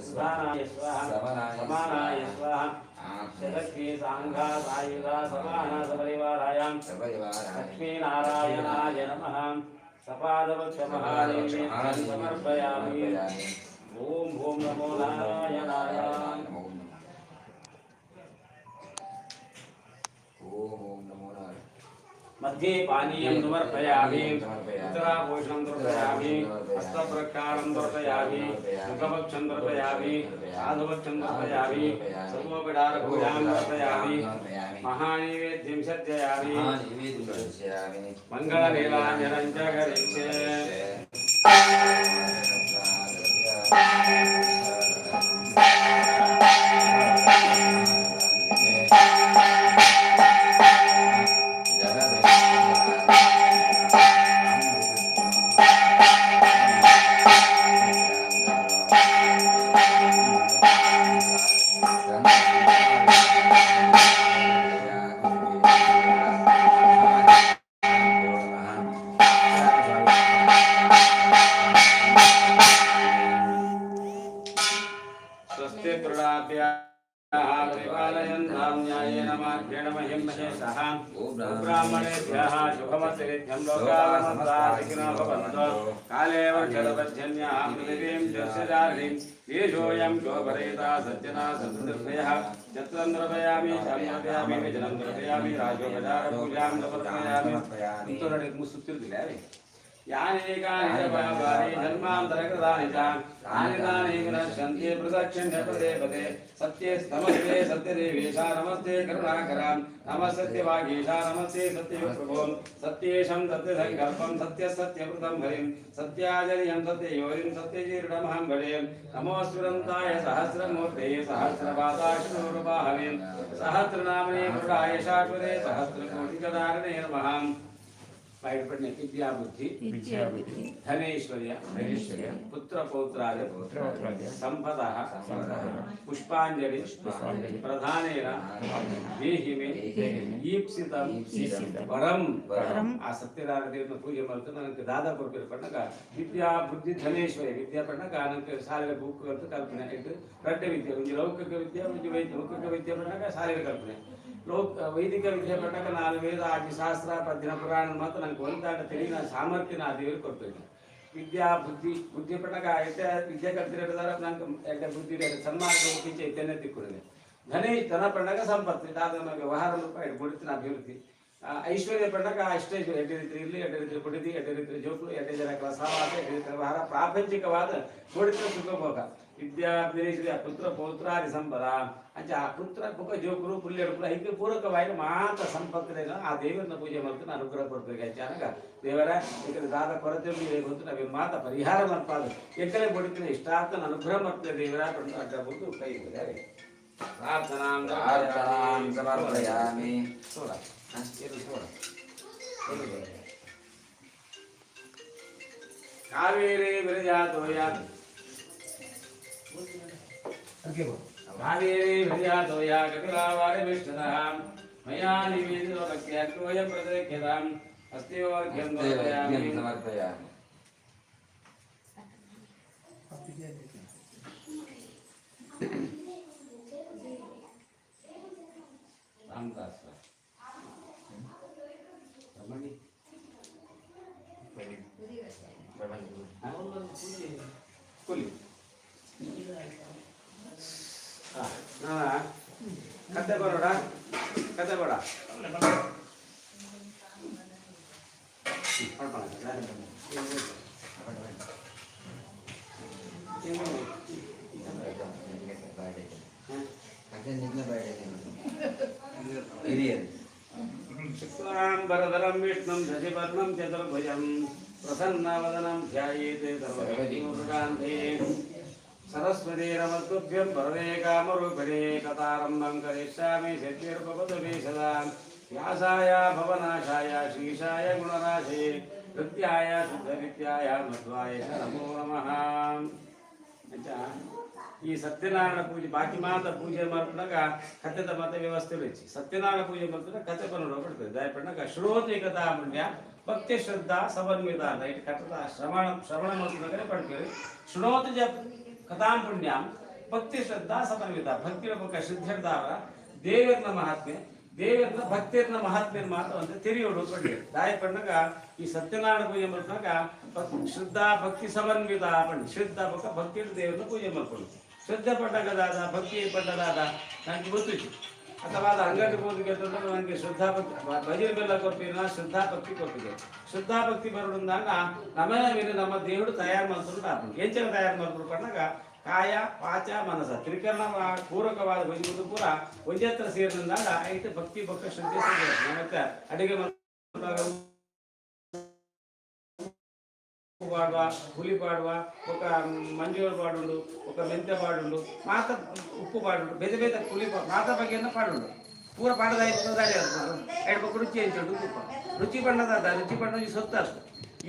ಉದಾನಾಯ ಸ್ವಾಹ, ಸಮಾನಾಯ ಸ್ವಾಹ. ಶತಕ್ತಿ ಸಾಂಘಾ ಸಾಯುಧ ಸಮಾನ ಸಪರಿವಾರಾಯ ಲಕ್ಷ್ಮೀನಾರಾಯಣಾಯ ನಮಃ. ಸಪಾದವಕ್ಷ ಮಹಾನೈವೇದ್ಯಂ ಸಮರ್ಪಯಾಮಿ. ಓಂ ಓಂ ನಮೋ ನಾರಾಯಣಾಯ. ಓಂ ಓಂ ನಮೋ ನಾರಾಯಣ. मध्ये पानीयं समर्पयामि, उत्तराभूषणं दर्पयामि, हस्तप्रक्षालं दर्पयामि, मुखभक्षं दर्पयामि, साधुभक्षं दर्पयामि, सर्वोपचारपूजां दर्पयामि, महानैवेद्यं सज्जयामि, मङ्गलनीलाञ्जनं च करिष्ये. स्वस्ति प्रणाभ्यः परिपालयन्तां न्यायेन मार्गेण महिं महेशः. ब्राह्मणेभ्यः शुभमतिरिध्यं. लोकाः समस्ताः सुखिनो भवन्तु. काले वर्षदपजन्यः पृथिवीं जस्यजारीं येषोऽयं गोपरेता सज्जना सन्तु निर्भयः. छत्रं द्रवयामि, द्रवयामि, विजनं द्रवयामि, राजोपचारपूजां समर्पयामि. ಮುಸುತ್ತಿರ್ದಿಲ್ಲ. यानि कानि च पापानि जन्मान्तरकृतानि च तानि तानि विनश्यन्ति प्रदक्षिण्य पदे पदे. सत्ये नमस्ते सत्यदेवेशा, नमस्ते करुणाकरां, नमः सत्यवागीशा, नमस्ते सत्ययुप्रभो. सत्येशं सत्यसङ्कल्पं सत्यसत्यवृतं हरिं सत्याजर्यं सत्ययोनिं सत्यजीर्णमहं भजे. नमोऽस्फुरन्ताय सहस्रमूर्तये सहस्रपादाक्षरूपाहवे सहस्रनामने पुरुषाय शाश्वते सहस्रकोटिकदारिणे नमः. బయటపడిన విద్యా బుద్ధి, ధనేశ్వర్య, పుత్ర పౌత్రాది సంపద, పుష్పాంజలి ప్రధానేన దేహి మే ఈప్సితం వరం. ಆ ಸತ್ಯನಾರಾಯಣ ದೇವನ ಪೂಜೆ ಮಾಡ್ತು ನನಗೆ ದಾದಾ ಕೊಡ್ಬೇಕು ಪಣ್ಣಗ ವಿದ್ಯಾ ಬುದ್ಧಿ ಧನೇಶ್ವರಿ. ವಿದ್ಯಾ ಪಣ್ಣಗ ನನಗೆ ಶಾಲೆಯ ಬುಕ್ ಅಂತ ಕಲ್ಪನೆ ಇಟ್ಟು ರಡ್ಡೆ ವಿದ್ಯೆ, ಒಂಜಿ ಲೌಕಿಕ ವಿದ್ಯೆ, ಒಂಜಿ ವೈದ್ಯ. ಲೌಕಿಕ ವಿದ್ಯೆ ಪಣ್ಣಗ ಶಾಲೆಯ ಕಲ್ಪನೆ, ಲೋಕ ವೈದಿಕ ವಿದ್ಯೆ ಪಣ್ಣಗ ನಾನು ವೇದ ಆಗಿ ಶಾಸ್ತ್ರ ಪದ್ಯ ಪುರಾಣ ಮಾತ್ರ ನಂಗೆ ಒಂದಾಟ ತಿಳಿನ ಸಾಮರ್ಥ್ಯನ ಆ ದೇವರು ಕೊಡ್ಬೇಕು. ವಿದ್ಯಾ ಬುದ್ಧಿ, ಬುದ್ಧಿ ಪಣ್ಣಗ ಎಡ್ಡೆ ವಿದ್ಯೆ ಕಲ್ತಿರೋದಾರ ನಂಗೆ ಎಡ್ಡೆ ಬುದ್ಧಿ ಸನ್ಮಾನ ಚೈತನ್ಯ ತಿಕ್ಕುತ್ತದೆ. ಧನೇ ಧನ ಪಣ್ಣಗ ಸಂಪತ್ತು, ದಾದ ವ್ಯವಹಾರ ರೂಪ ಬುಡಿತಿನ ಅಭಿವೃದ್ಧಿ. ಐಶ್ವರ್ಯ ಪಣ್ಣಗ ಅಷ್ಟೈಶ್ವರ್ಯ, ಎಡ್ಡೆ ರೀತಿ ಇರಲಿ, ಎಡ್ಡೆ ರೀತಿ ಬುಡಿದಿ, ಎಡ್ಡೆ ರೀತಿ ಜೋಕುಲು, ಎಡ್ಡೆ ಜನಗಳ ಸಹವಾಸ, ಎಡ್ಡೆ ರೀತಿ ವ್ಯವಹಾರ, ಪ್ರಾಪಂಚಿಕವಾದ ಬುಡಿತ ಸುಖಭೋಗ. ವಿದ್ಯಾಭಿರೇಶ್ವರ ಪುತ್ರ ಪೌತ್ರಾದಿ ಸಂಪದ ಅಂಚ ಆ ಪುತ್ರ ಬುಕ್ಕ ಜೋಕುರು ಪುಲ್ಲೆಡು ಐಕೆ ಪೂರಕವಾಗಿ ಮಾತ ಸಂಪತ್ತಿನ ಆ ದೇವರನ್ನ ಪೂಜೆ ಮಾಡ್ತೀನಿ ಅನುಗ್ರಹ ಕೊಡ್ಬೇಕು. ಅಂಚಾನಗ ದೇವರ ಈ ದಾದ ಕೊರತೆ ಗೊತ್ತು ನಾವೇ ಮಾತ ಪರಿಹಾರ ಮಾಡ್ಪಾದು ಎಕ್ಕಲೆ ಬಡಿತಿನ ಇಷ್ಟಾರ್ಥನ ಅನುಗ್ರಹ ಮಾಡ್ತೇವೆ ದೇವರ ಅಡ್ಡ ಬಂದು ಕೈ ಇದೆ ಪ್ರಾರ್ಥನಾ ಪ್ರಾರ್ಥನಾಂ ಸಮರ್ಪಯಾಮಿ. ಸೋಡ ಏನು ಸೋಡ. ಕಾವೇರಿ ವಿರಜಾತೋಯ ಕಾವೇರಿ ವಿರಜಾತೋಯ ಕಪಿಲಾವಾರಿ ವಿಷ್ಣುತಃ ಮಯಾ ನಿವೇದಿತೋ ಭಕ್ತ್ಯಾ ಕೋಯ ಪ್ರದಕ್ಷ್ಯತಾಂ ಅಸ್ತಿಯೋರ್ಘ್ಯಂ ಹಸ್ತೆ ಸಮರ್ಪಯಾಮಿ. ಸಮರ್ಪಯಾಮಿ. ರಾಮದಾಸ ರಮಣಿ ಕೂಲಿ ಕತೆ ಬರೋಡ ಕತೆ ಬೇಡ. ಹಿರಿಯರು. ಶುಕ್ಲಾಂಬರಧರಂ ವಿಷ್ಣುಂ ಶಶಿವರ್ಣಂ ಚತುರ್ಭುಜಂ ಪ್ರಸನ್ನವದನಂ ಧ್ಯಾಯೇತ್ ಸರ್ವವಿಘ್ನೋಪಶಾಂತಯೇ. ಸರಸ್ವತಿ ನಮಸ್ತುಭ್ಯಂ ವರದೆ ಕಾಮರೂಪಿಣೇ. ಕಥಾರಂಭಂ ಕರಿಷ್ಯಾಮಿ, ಸಿದ್ಧಿರ್ಭವತು ಮೇ ಸದಾ. ವ್ಯಾಸಾಯ ಭವನಾಶಾಯ ಶ್ರೀಶಾಯ ಗುಣರಾಶೇ ಹೃದ್ಯಾಯ ಶುದ್ಧವಿದ್ಯಾಯ ಮಧ್ವಾಯ ಚ ನಮೋ ನಮಃ. ಅಂಚ ಈ ಸತ್ಯನಾರಾಯಣ ಪೂಜೆ ಬಾಕಿ ಮಾತ ಪೂಜೆ ಮಾಡ್ಕೊಂಡಾಗ ಕಥೆದ ಮಾತ ವ್ಯವಸ್ಥೆ ರುಚಿ. ಸತ್ಯನಾರಾಯಣ ಪೂಜೆ ಮಾಡ್ಕೊಂಡ ಕಥೆ ಬನ್ನೋಡ ಬಿಡ್ತದೆ. ದಯಪಣ್ಣಾಗ ಶ್ರೋತಿ ಕಥಾ ಪುಣ್ಯ ಭಕ್ತಿ ಶ್ರದ್ಧಾ ಸಮನ್ವಿತ ಅಂತ ಇಟ್ಟು ಕಥದ ಶ್ರವಣ ಶ್ರವಣ ಮಾಡ್ಕೊಂಡಾಗಲೇ ಪಡ್ತೀವಿ. ಶೃಣೋತಿ ಜ ಕಥಾಂ ಪುಣ್ಯಾಂ ಭಕ್ತಿ ಶ್ರದ್ಧಾ ಸಮನ್ವಿತ. ಭಕ್ತಿಯ ಮುಖ ಶ್ರದ್ಧೆರ್ದಾವರ ದೇವರನ ಮಹಾತ್ಮೆ, ದೇವರನ ಭಕ್ತಿಯರ್ನ ಮಹಾತ್ಮೆ ಮಾತ್ರ ಅಂತ ತೆರೆಯೋಡು ಪಂಡಿ ದಾಯ ಪಣ್ಣಗ. ಈ ಸತ್ಯನಾರಾಯಣ ಪೂಜೆ ಮಾಡ್ಕೊಂಡಾಗ ಶ್ರದ್ಧಾ ಭಕ್ತಿ ಸಮನ್ವಿತ ಪಂಡಿ. ಶ್ರದ್ಧಾ ಬೊಕ್ಕ ಭಕ್ತಿ ದೇವರನ್ನ ಪೂಜೆ ಮಾಡ್ಕೊಂಡು ಶ್ರದ್ಧೆ ಪಟ್ಟಾಗ ದಾದ, ಭಕ್ತಿ ಪಟ್ಟದಾದ ನನಗೆ ಗೊತ್ತಿತ್ತು. ಅಥವಾ ಅದು ಅಂಗಡಿ ಹೋದ ನನಗೆ ಶ್ರದ್ಧಾ ಭಕ್ತಿ ಭಜನೆ ಬೆಲ್ಲ ಕೊಟ್ಟಿಲ್ಲ, ಶ್ರದ್ಧಾ ಭಕ್ತಿ ಕೊಟ್ಟಿದೆ. ಶ್ರದ್ಧಾ ಭಕ್ತಿ ಬರೋದ್ರಿಂದ ನಮ್ಮನೆ ಮೇಲೆ ನಮ್ಮ ದೇವರು ತಯಾರು ಮಾಡ್ಕೊಂಡು ಆಪುಂಡು. ಎಂಚನ ತಯಾರು ಮಾಡ್ಕೊಂಡು ಪಣ್ಣಾಗ ಕಾಯ ವಾಚ ಮನಸ ತ್ರಿಕರಣ ಪೂರಕವಾದ ಭಜನೆ ಪೂರ ಒಂದೇ ಹತ್ರ ಸೇರಿದಂದಾಗ ಐತೆ ಭಕ್ತಿ ಭಕ್ತ ಶ್ರದ್ಧೆ ಸಿಗುತ್ತೆ. ಮತ್ತೆ ಅಡಿಗೆ ಮಾಡುವಾಗ ಉಪ್ಪು ಪಾಡುವ, ಹುಲಿ ಪಾಡುವ, ఒక ಮಂಜೂರು ಪಾಡುಂಡು, ఒక ಮೆಂತ್ಯ ಪಾಡುಂಡು, ಮಾತ ಉಪ್ಪು ಪಾಡುಂಡು, ಬೇತೆ ಬೇತೆ ಹುಲಿ ಮಾತ ಬಗೆಯನ್ನು ಪಾಡುಂಡು. ಪೂರ ಪಾಡದ ದಾರಿ ಎರಡು ಪಕ್ಕ ರುಚಿ ಎಂಚುಂಡು ಉಪ್ಪ ರುಚಿ ಬಣ್ಣದ ರುಚಿ ಬಣ್ಣ ಸೊತ್ತು ಅಷ್ಟು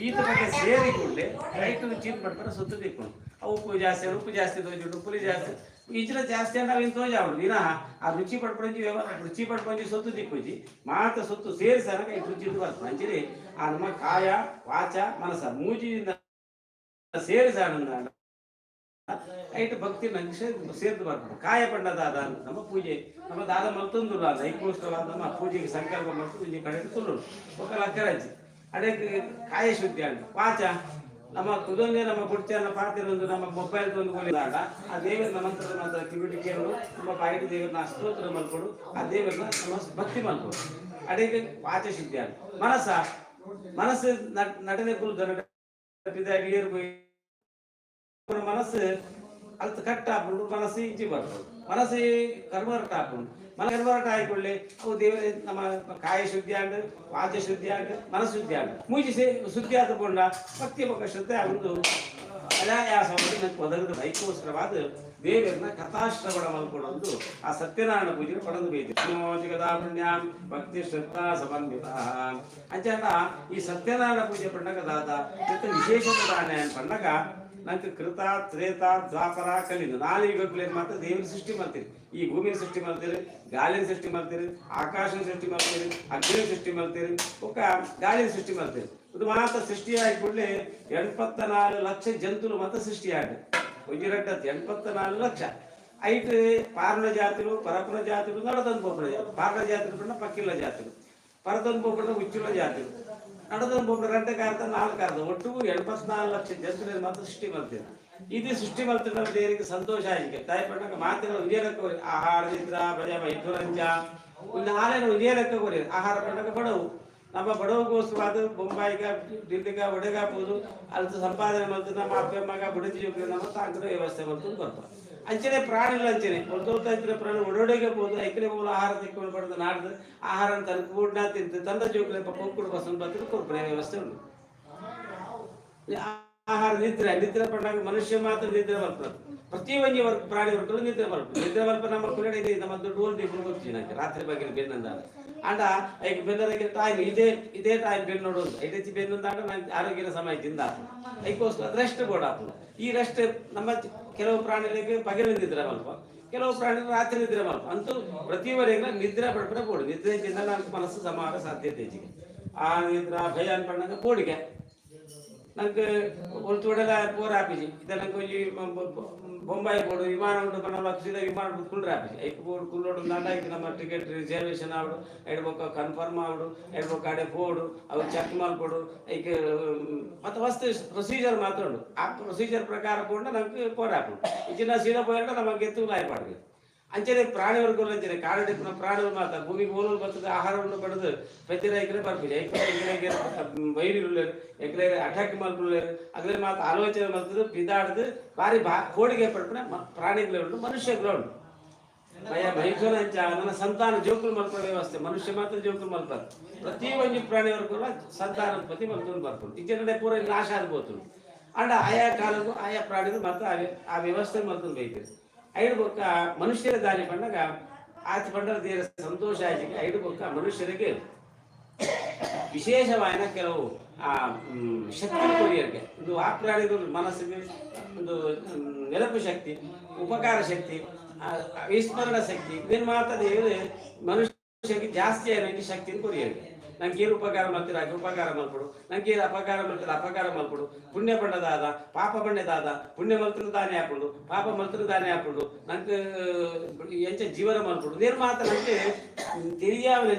ಈತ ಬಗ್ಗೆ ಸೇರಿ ಕೂಡಲೇ ರೈತ ರುಚಿ ಮಾಡ್ತಾರೆ ಸೊತ್ತು ತಿಕ್ಕೊಂಡು. ಆ ಉಪ್ಪು ಜಾಸ್ತಿ, ಉಪ್ಪು ಜಾಸ್ತಿ ತೋಜುಂಡು, ಪುಲಿ ಜಾಸ್ತಿ ಈಚಿನ ಜಾಸ್ತಿ ಅಂದ್ರೆ ಅವಿನ ತೋಜಾವುಂಡು. ವಿನಃ ಆ ರುಚಿ ಪಡ್ಪೊಂಜಿ ವ್ಯವಹಾರ ರುಚಿ ಪಡ್ಪೊಂಜಿ ಸೊತ್ತು ತಿಕ್ಕೊಂಜಿ ಮಾತ ಸೊತ್ತು ಸೇರಿಸಾಗ ಈ ರುಚಿ ಬರ್ತದೆ. ಅಂಚಿರಿ ಆ ನಮ್ಮ ಕಾಯ ವಾಚ ಮನಸ ಮೂಜಿಯಿಂದ ಸೇರಿಸಾನಂದ ಐಟ್ ಭಕ್ತಿ ನಂಗೆ ಸೇರ್ದು ಬರ್ಬೇಕು. ಕಾಯ ಪಂಡದಾದ ನಮ್ಮ ಪೂಜೆ ನಮ್ಮ ದಾದ ಮಲ್ತೊಂದುಲ್ಲ ಅಂದ ಐಕೋಸ್ಕರವಾದ ನಮ್ಮ ಪೂಜೆಗೆ ಸಂಕಲ್ಪ ಮಾಡ್ತು ಒಂಜಿ ಕಡೆ ತುಳ್ಳು ಬೊಕ್ಕ ಲಕ್ಕರಂಚಿ ಅದೇ ಕಾಯ ಶುದ್ಧಿ ಅಂಡ. ವಾಚ ನಮ್ಮ ಕುದೊಂದೇ ನಮ್ಮ ಕುಡ್ಚನ್ನ ಪಾತಿರೊಂದು ನಮ್ಮ ಮೊಬೈಲ್ ತಂದು ಕೊಲಿದಾಗ ಆ ದೇವರನ್ನ ಮಂತ್ರದ ಮಾತ್ರ ಕಿವಿಟಿ ಕೇಳು, ನಮ್ಮ ಬಾಯಿಗೆ ದೇವರನ್ನ ಸ್ತೋತ್ರ ಮಲ್ಕೊಡು, ಆ ದೇವರನ್ನ ನಮ್ಮ ಭಕ್ತಿ ಮಲ್ಕೊಡು. ಅಡಿಗೆ ವಾಚ ಶುದ್ಧಿ ಅಂಡ. ಮನಸ್ಸ ಮನಸ್ಸು ನಟನೆ ಕುಲ್ದ ನಟ ಏರು ಮನಸ್ಸು ಅಲ್ತ ಕಟ್ಟ ಆಪುಂಡು. ಮನಸ್ಸು ಇಂಚಿ ಬರ್ತದೆ, ಮನಸ್ಸು ಕನ್ವರ್ಟ್ ಆಪುಂಡು. ಮನ ಕನ್ವರ್ಟ್ ಆಯ್ಕೊಳ್ಳಿ ಅವು ದೇವರ ನಮ್ಮ ಕಾಯ ಶುದ್ಧಿ ಆಂಡ್, ವಾಚ ಶುದ್ಧಿ ಆಂಡ್, ಮನಸ್ಸು ಶುದ್ಧಿ ಆಂಡ್. ಮೂಜಿ ಸೇ ಶುದ್ಧಿ ಆದಕೊಂಡ ಭಕ್ತಿ ಬೊಕ್ಕ ಶ್ರದ್ಧೆ ಒಂದು ಅನಾಯಾಸವಾಗಿ ನಂಗೆ ಒದಗದು. ಐಕೋಸ್ಕರವಾದ ದೇವರನ್ನ ಕಥಾಶ್ರವಣ ಮಲ್ಕೊಡೊಂದು ಆ ಸತ್ಯನಾರಾಯಣ ಪೂಜೆ ಪಡೆದು ಬೈತೆ ಪುಣ್ಯಾಂ ಭಕ್ತಿ ಶ್ರದ್ಧಾ ಸಮನ್ವಿತ. ಅಂಚ ಈ ಸತ್ಯನಾರಾಯಣ ಪೂಜೆ ಪಂಡಗ ದಾದ ವಿಶೇಷ ದಾನ ಪಂಡಗ ನಂಗೆ ಕೃತ ತ್ರೇತ ದ್ವಾಪರ ಕಲಿನ ನಾಲ್ಕು ಯುಗಗಳಲ್ಲಿ ಮಾತ್ರ ದೇವರ ಸೃಷ್ಟಿ ಮಾಡ್ತೀರಿ. ಈ ಭೂಮಿನ ಸೃಷ್ಟಿ ಮಾಡ್ತೀರಿ, ಗಾಳಿನ ಸೃಷ್ಟಿ ಮಾಡ್ತೀರಿ, ಆಕಾಶನ ಸೃಷ್ಟಿ ಮಾಡ್ತೀರಿ, ಅಗ್ನಿನ ಸೃಷ್ಟಿ ಮಾಡ್ತೀರಿ, ఒక ಗಾಳಿನ ಸೃಷ್ಟಿ ಮಾಡ್ತೀರಿ. ಇದು ಮಾತ್ರ ಸೃಷ್ಟಿಯಾಗಿ ಕೂಡಲೇ 84 ಲಕ್ಷ ಜಂತುలు ಮಾತ್ರ ಸೃಷ್ಟಿಯಾಗಿ ಒಂಜಿರಡ್ಡತ್ತು 84 ಲಕ್ಷ. ಐಟ್ ಪಾರ್ನ ಜಾತಿలు, ಪರಪುನ ಜಾತಿలు, ನಡದಂದು ಪೋಪುನ ಜಾತಿ. ಪಾರ್ನ ಜಾತಿలు ಪಂಡ ಪಕ್ಕಿಲ್ಲ ಜಾತಿలు, ಪರದಂದು ಪೋಪುನ ಉಚ್ಚುల ಜಾತಿలు, ನಡದಂದು ಪೋಪುನ ರೆಡ್ಡ ಕಾರ್ತ ನಾಲ್ಕು ಕಾರ್ತ. ಒಟ್ಟು 84 ಲಕ್ಷ ಜಂತುలను ಮಾತ್ರ ಸೃಷ್ಟಿ ಮಾಡ್ತೀರಿ. ಇದು ಸೃಷ್ಟಿ ಮಾಡ್ತಿರೋ ದೇವರಿಗೆ ಸಂತೋಷ ಆಗಿದೆ. ತಾಯಿ ಪಂಡಗ ಮಾತಿನ ಒಂದೇ ಲೆಕ್ಕ ಆಹಾರ ನಿದ್ರಾ ಭಯ ಮೈಥುರಂಚ ಒಂದು ಹಾಲಿನ ಒಂದೇ ಲೆಕ್ಕ ಕೊರಿ. ಆಹಾರ ಪಂಡಗ ಬಡವು ನಮ್ಮ ಬಡವಗೋಸ್ಕರವಾದ ಬೊಂಬಾಯಿಗ, ಡಿಲ್ಲಿಗ, ಒಡೆಗ ಪೋದು ಅಲ್ತ ಸಂಪಾದನೆ ಮಲ್ತು ನಮ್ಮ ಅಪ್ಪೆ ಮಗ ಬುಡದಿ ಜೋಕ್ಲು ನಮ್ಮ ತಾಂಕದ ವ್ಯವಸ್ಥೆ ಮಲ್ತು ಬರ್ಪ. ಅಂಚನೆ ಪ್ರಾಣಿಲ ಅಂಚನೆ ಒಲ್ತೊಲ್ತ ಅಂಚಿನ ಪ್ರಾಣಿ ಒಡೊಡೆಗೆ ಪೋದು ಐಕ್ಲೆ ಮೂಲ ಆಹಾರ ತಿಕ್ಕೊಂಡು ಪಡೆದು ನಾಡ್ದು ಆಹಾರ ತನಕ ಬೂಡ್ನ ತಿಂದು ತಂದ ಜೋಕ್ಲೆ ಪೊಕ್ಕುಡು ಬಸನ್ ಬತ್ತಿನ ಕೊರ್ಪುನ ವ್ಯವಸ್ಥೆ ಉಂಡು. ಆಹಾರ, ನಿದ್ರೆ. ನಿದ್ರೆ ಪಂಡಾಗ ಮನುಷ್ಯ ಮಾತ್ರ ನಿದ್ರೆ ಬರ್ತಾರೆ. ಪ್ರತಿ ಒಂಜಿ ವರ್ಗ ಪ್ರಾಣಿ ವರ್ಗಗಳು ನಿದ್ರೆ ಬರ್ಪು. ನಿದ್ರೆ ಬರ್ಪ ನಮ್ಮ ಕುಲಡೆ ಇದೆ. ನಮ್ಮ ದುಡ್ಡು ಒಂದು ಇಬ್ರು ಗೊತ್ತಿನ ರಾತ್ರಿ ಬಗ್ಗೆ ಬೆನ್ನಂದ ಅಂಡ ಐಕ್ ಬೆನ್ನದಕ್ಕೆ ಟೈಮ್ ಇದೇ ಇದೇ ಟೈಮ್ ಬೆನ್ನು ನೋಡೋದು. ಐಟಚ್ಚಿ ಬೆನ್ನಂದಾಗ ನಾನು ಆರೋಗ್ಯದ ಸಮಯ ತಿಂದ ಐಕೋಸ್ಕರ ರೆಸ್ಟ್ ಬೋಡಾಪುಂಡು. ಈ ರೆಸ್ಟ್ ನಮ್ಮ ಕೆಲವು ಪ್ರಾಣಿಗಳಿಗೆ ಪಗಲು ನಿದ್ರೆ ಮಲ್ಪ, ಕೆಲವು ಪ್ರಾಣಿಗಳು ರಾತ್ರಿ ನಿದ್ರೆ ಮಲ್ಪ. ಅಂತೂ ಪ್ರತಿವರೆಗೆ ನಿದ್ರೆ ಪಡ್ಪಡೆ ಬೋಡು. ನಿದ್ರೆ ಚಿಂದ నాకు ಮನಸ್ಸು ಸಮಾರ ಸಾಧ್ಯತೆ ಹೆಚ್ಚಿಗೆ. ಆ ನಿದ್ರ ಭಯ ಅನ್ಪಂಡಾಗ ಬೋಡಿಗೆ ನಂಗೆ ಒಲ್ತುಡಲ ಪೋರ ಆಪಿಜಿ. ಇದ ನಂಗೆ ಒಂಜಿ ಬೊಂಬಾಯಿ ಬೋಡು, ವಿಮಾನ ಉಂಡು ಪಂಡ ಸೀದಾ ವಿಮಾನ ಕುಂಡ್ರೆ ಆಪಿಜಿ. ಐಕ್ ಬೋಡು ಕುಲ್ಲೋಡು ದಾಂಡ ಐಕ್ ನಮ್ಮ ಟಿಕೆಟ್ ರಿಸರ್ವೇಷನ್ ಆವಡು, ಐಡ್ ಬೊಕ್ಕ ಕನ್ಫರ್ಮ್ ಆವಡು, ಐಡ್ ಬೊಕ್ಕ ಅಡೆ ಪೋಡು, ಅವು ಚೆಕ್ ಮಲ್ಪೊಡು. ಐಕ್ ಮತ್ತೆ ವಸ್ತು ಪ್ರೊಸೀಜರ್ ಮಾತ್ರ ಉಂಡು. ಆ ಪ್ರೊಸೀಜರ್ ಪ್ರಕಾರ ಪೋಂಡ ನಂಗೆ ಪೋರ ಆಪುಂಡು. ಇಚ್ಚಿನ ಸೀದಾ ಪೋಯಂಡ ನಮಗೆ ಎತ್ತು ಲಾಯ್. ಅಂಚನೆ ಪ್ರಾಣಿ ವರ್ಗಗಳು ಅಂಚನೆ ಕಾಡು ಪ್ರಾಣಿಗಳು ಮಾತ್ರ ಭೂಮಿಗೆ ಓಲೋಲು ಬರ್ತದೆ. ಆಹಾರವನ್ನು ಪಡೆದು ಪೆದ್ದಿನ ಬರ್ಪುಜಿ. ಐಕ್ಲೆ ಬೈರಿರುಲ್ಲೇರು, ಎಕ್ಲೆ ಅಟ್ಯಾಕ್ ಮಲ್ಪುಲ್ಲೇರು. ಅಗ್ಲೆ ಮಾತ್ರ ಆಲೋಚನೆ ಮಲ್ತದು ಪಿದಾಡ್ದು ಬಾರಿ ಬಾ ಕೋಡಿಗೆ ಪಡ್ಪುನ ಪ್ರಾಣಿಗಳು ಉಂಟು, ಮನುಷ್ಯಗಳು ಉಂಟು. ಭಯ ಮೈಥುನ ಅಂಚ ನನ್ನ ಸಂತಾನ ಜೋಕುಲು ಮಲ್ಪುವ ವ್ಯವಸ್ಥೆ. ಮನುಷ್ಯ ಮಾತ್ರ ಜೋಕುಲು ಮಲ್ಪದು. ಪ್ರತಿ ಒಂಜಿ ಪ್ರಾಣಿವರ್ಗು ಸಂತಾನ ಉತ್ಪತ್ತಿ ಮಲ್ತೊಂದು ಬರ್ಪುಂಡು. ಇಜ್ಜಂಡ ಪೂರ ನಾಶ ಆಗ್ಬೋದು. ಅಂಡ ಆಯಾ ಕಾಲಕ್ಕೂ ಆಯಾ ಪ್ರಾಣಿಗಳು ಮಾತ್ರ ಆ ಆ ವ್ಯವಸ್ಥೆ ಮಲ್ತೊಂದು ಬೈತಾರೆ. ಐಡು ಬೊಕ್ಕ ಮನುಷ್ಯರ ದಾರಿ ಪಂಡಗ ಆಚೆ ಪಂಡರ ತೀರ ಸಂತೋಷ ಆಯ್ತು. ಐಡು ಬೊಕ್ಕ ಮನುಷ್ಯರಿಗೆ ವಿಶೇಷವಾದ ಕೆಲವು ಆ ಶಕ್ತಿ ಕೊರಿಯರ್ಗೆ ಒಂದು ಆ ಪ್ರಾಣಿಗಳು ಮನಸ್ಸಿಗೆ ಒಂದು ನೆನಪು ಶಕ್ತಿ, ಉಪಕಾರ ಶಕ್ತಿ, ವಿಸ್ಮರಣ ಶಕ್ತಿ, ಇದನ್ನು ಮಾತ್ರ ದೇವರು ಮನುಷ್ಯಗೆ ಜಾಸ್ತಿ ಆಗಿ ಶಕ್ತಿಯನ್ನು ಕೊರಿಯರ್ಗೆ. ನಂಗೆ ಏನು ಉಪಕಾರ ಮಾಡ್ತೀರ ಹಾಗೆ ಉಪಕಾರ ಮಲ್ಪಡು, ನಂಗೆ ಏನು ಅಪಕಾರ ಮಾಡ್ತೀರ ಅಪಕಾರ ಮಲ್ಪಡು. ಪುಣ್ಯ ಪಂಡದಾದ, ಪಾಪ ಪಂಡದಾದ. ಪುಣ್ಯ ಮಲ್ತನ ದಾನೆ ಹಾಪುಂಡು, ಪಾಪ ಮಲ್ತನ ದಾನೆ ಹಾಪುಂಡು. ನಂಗೆ ಎಂಚ ಜೀವನ ಮಲ್ಪಡು ನೇರು ಮಾತ್ರ ನಂಗೆ ತಿಳಿಯಾವ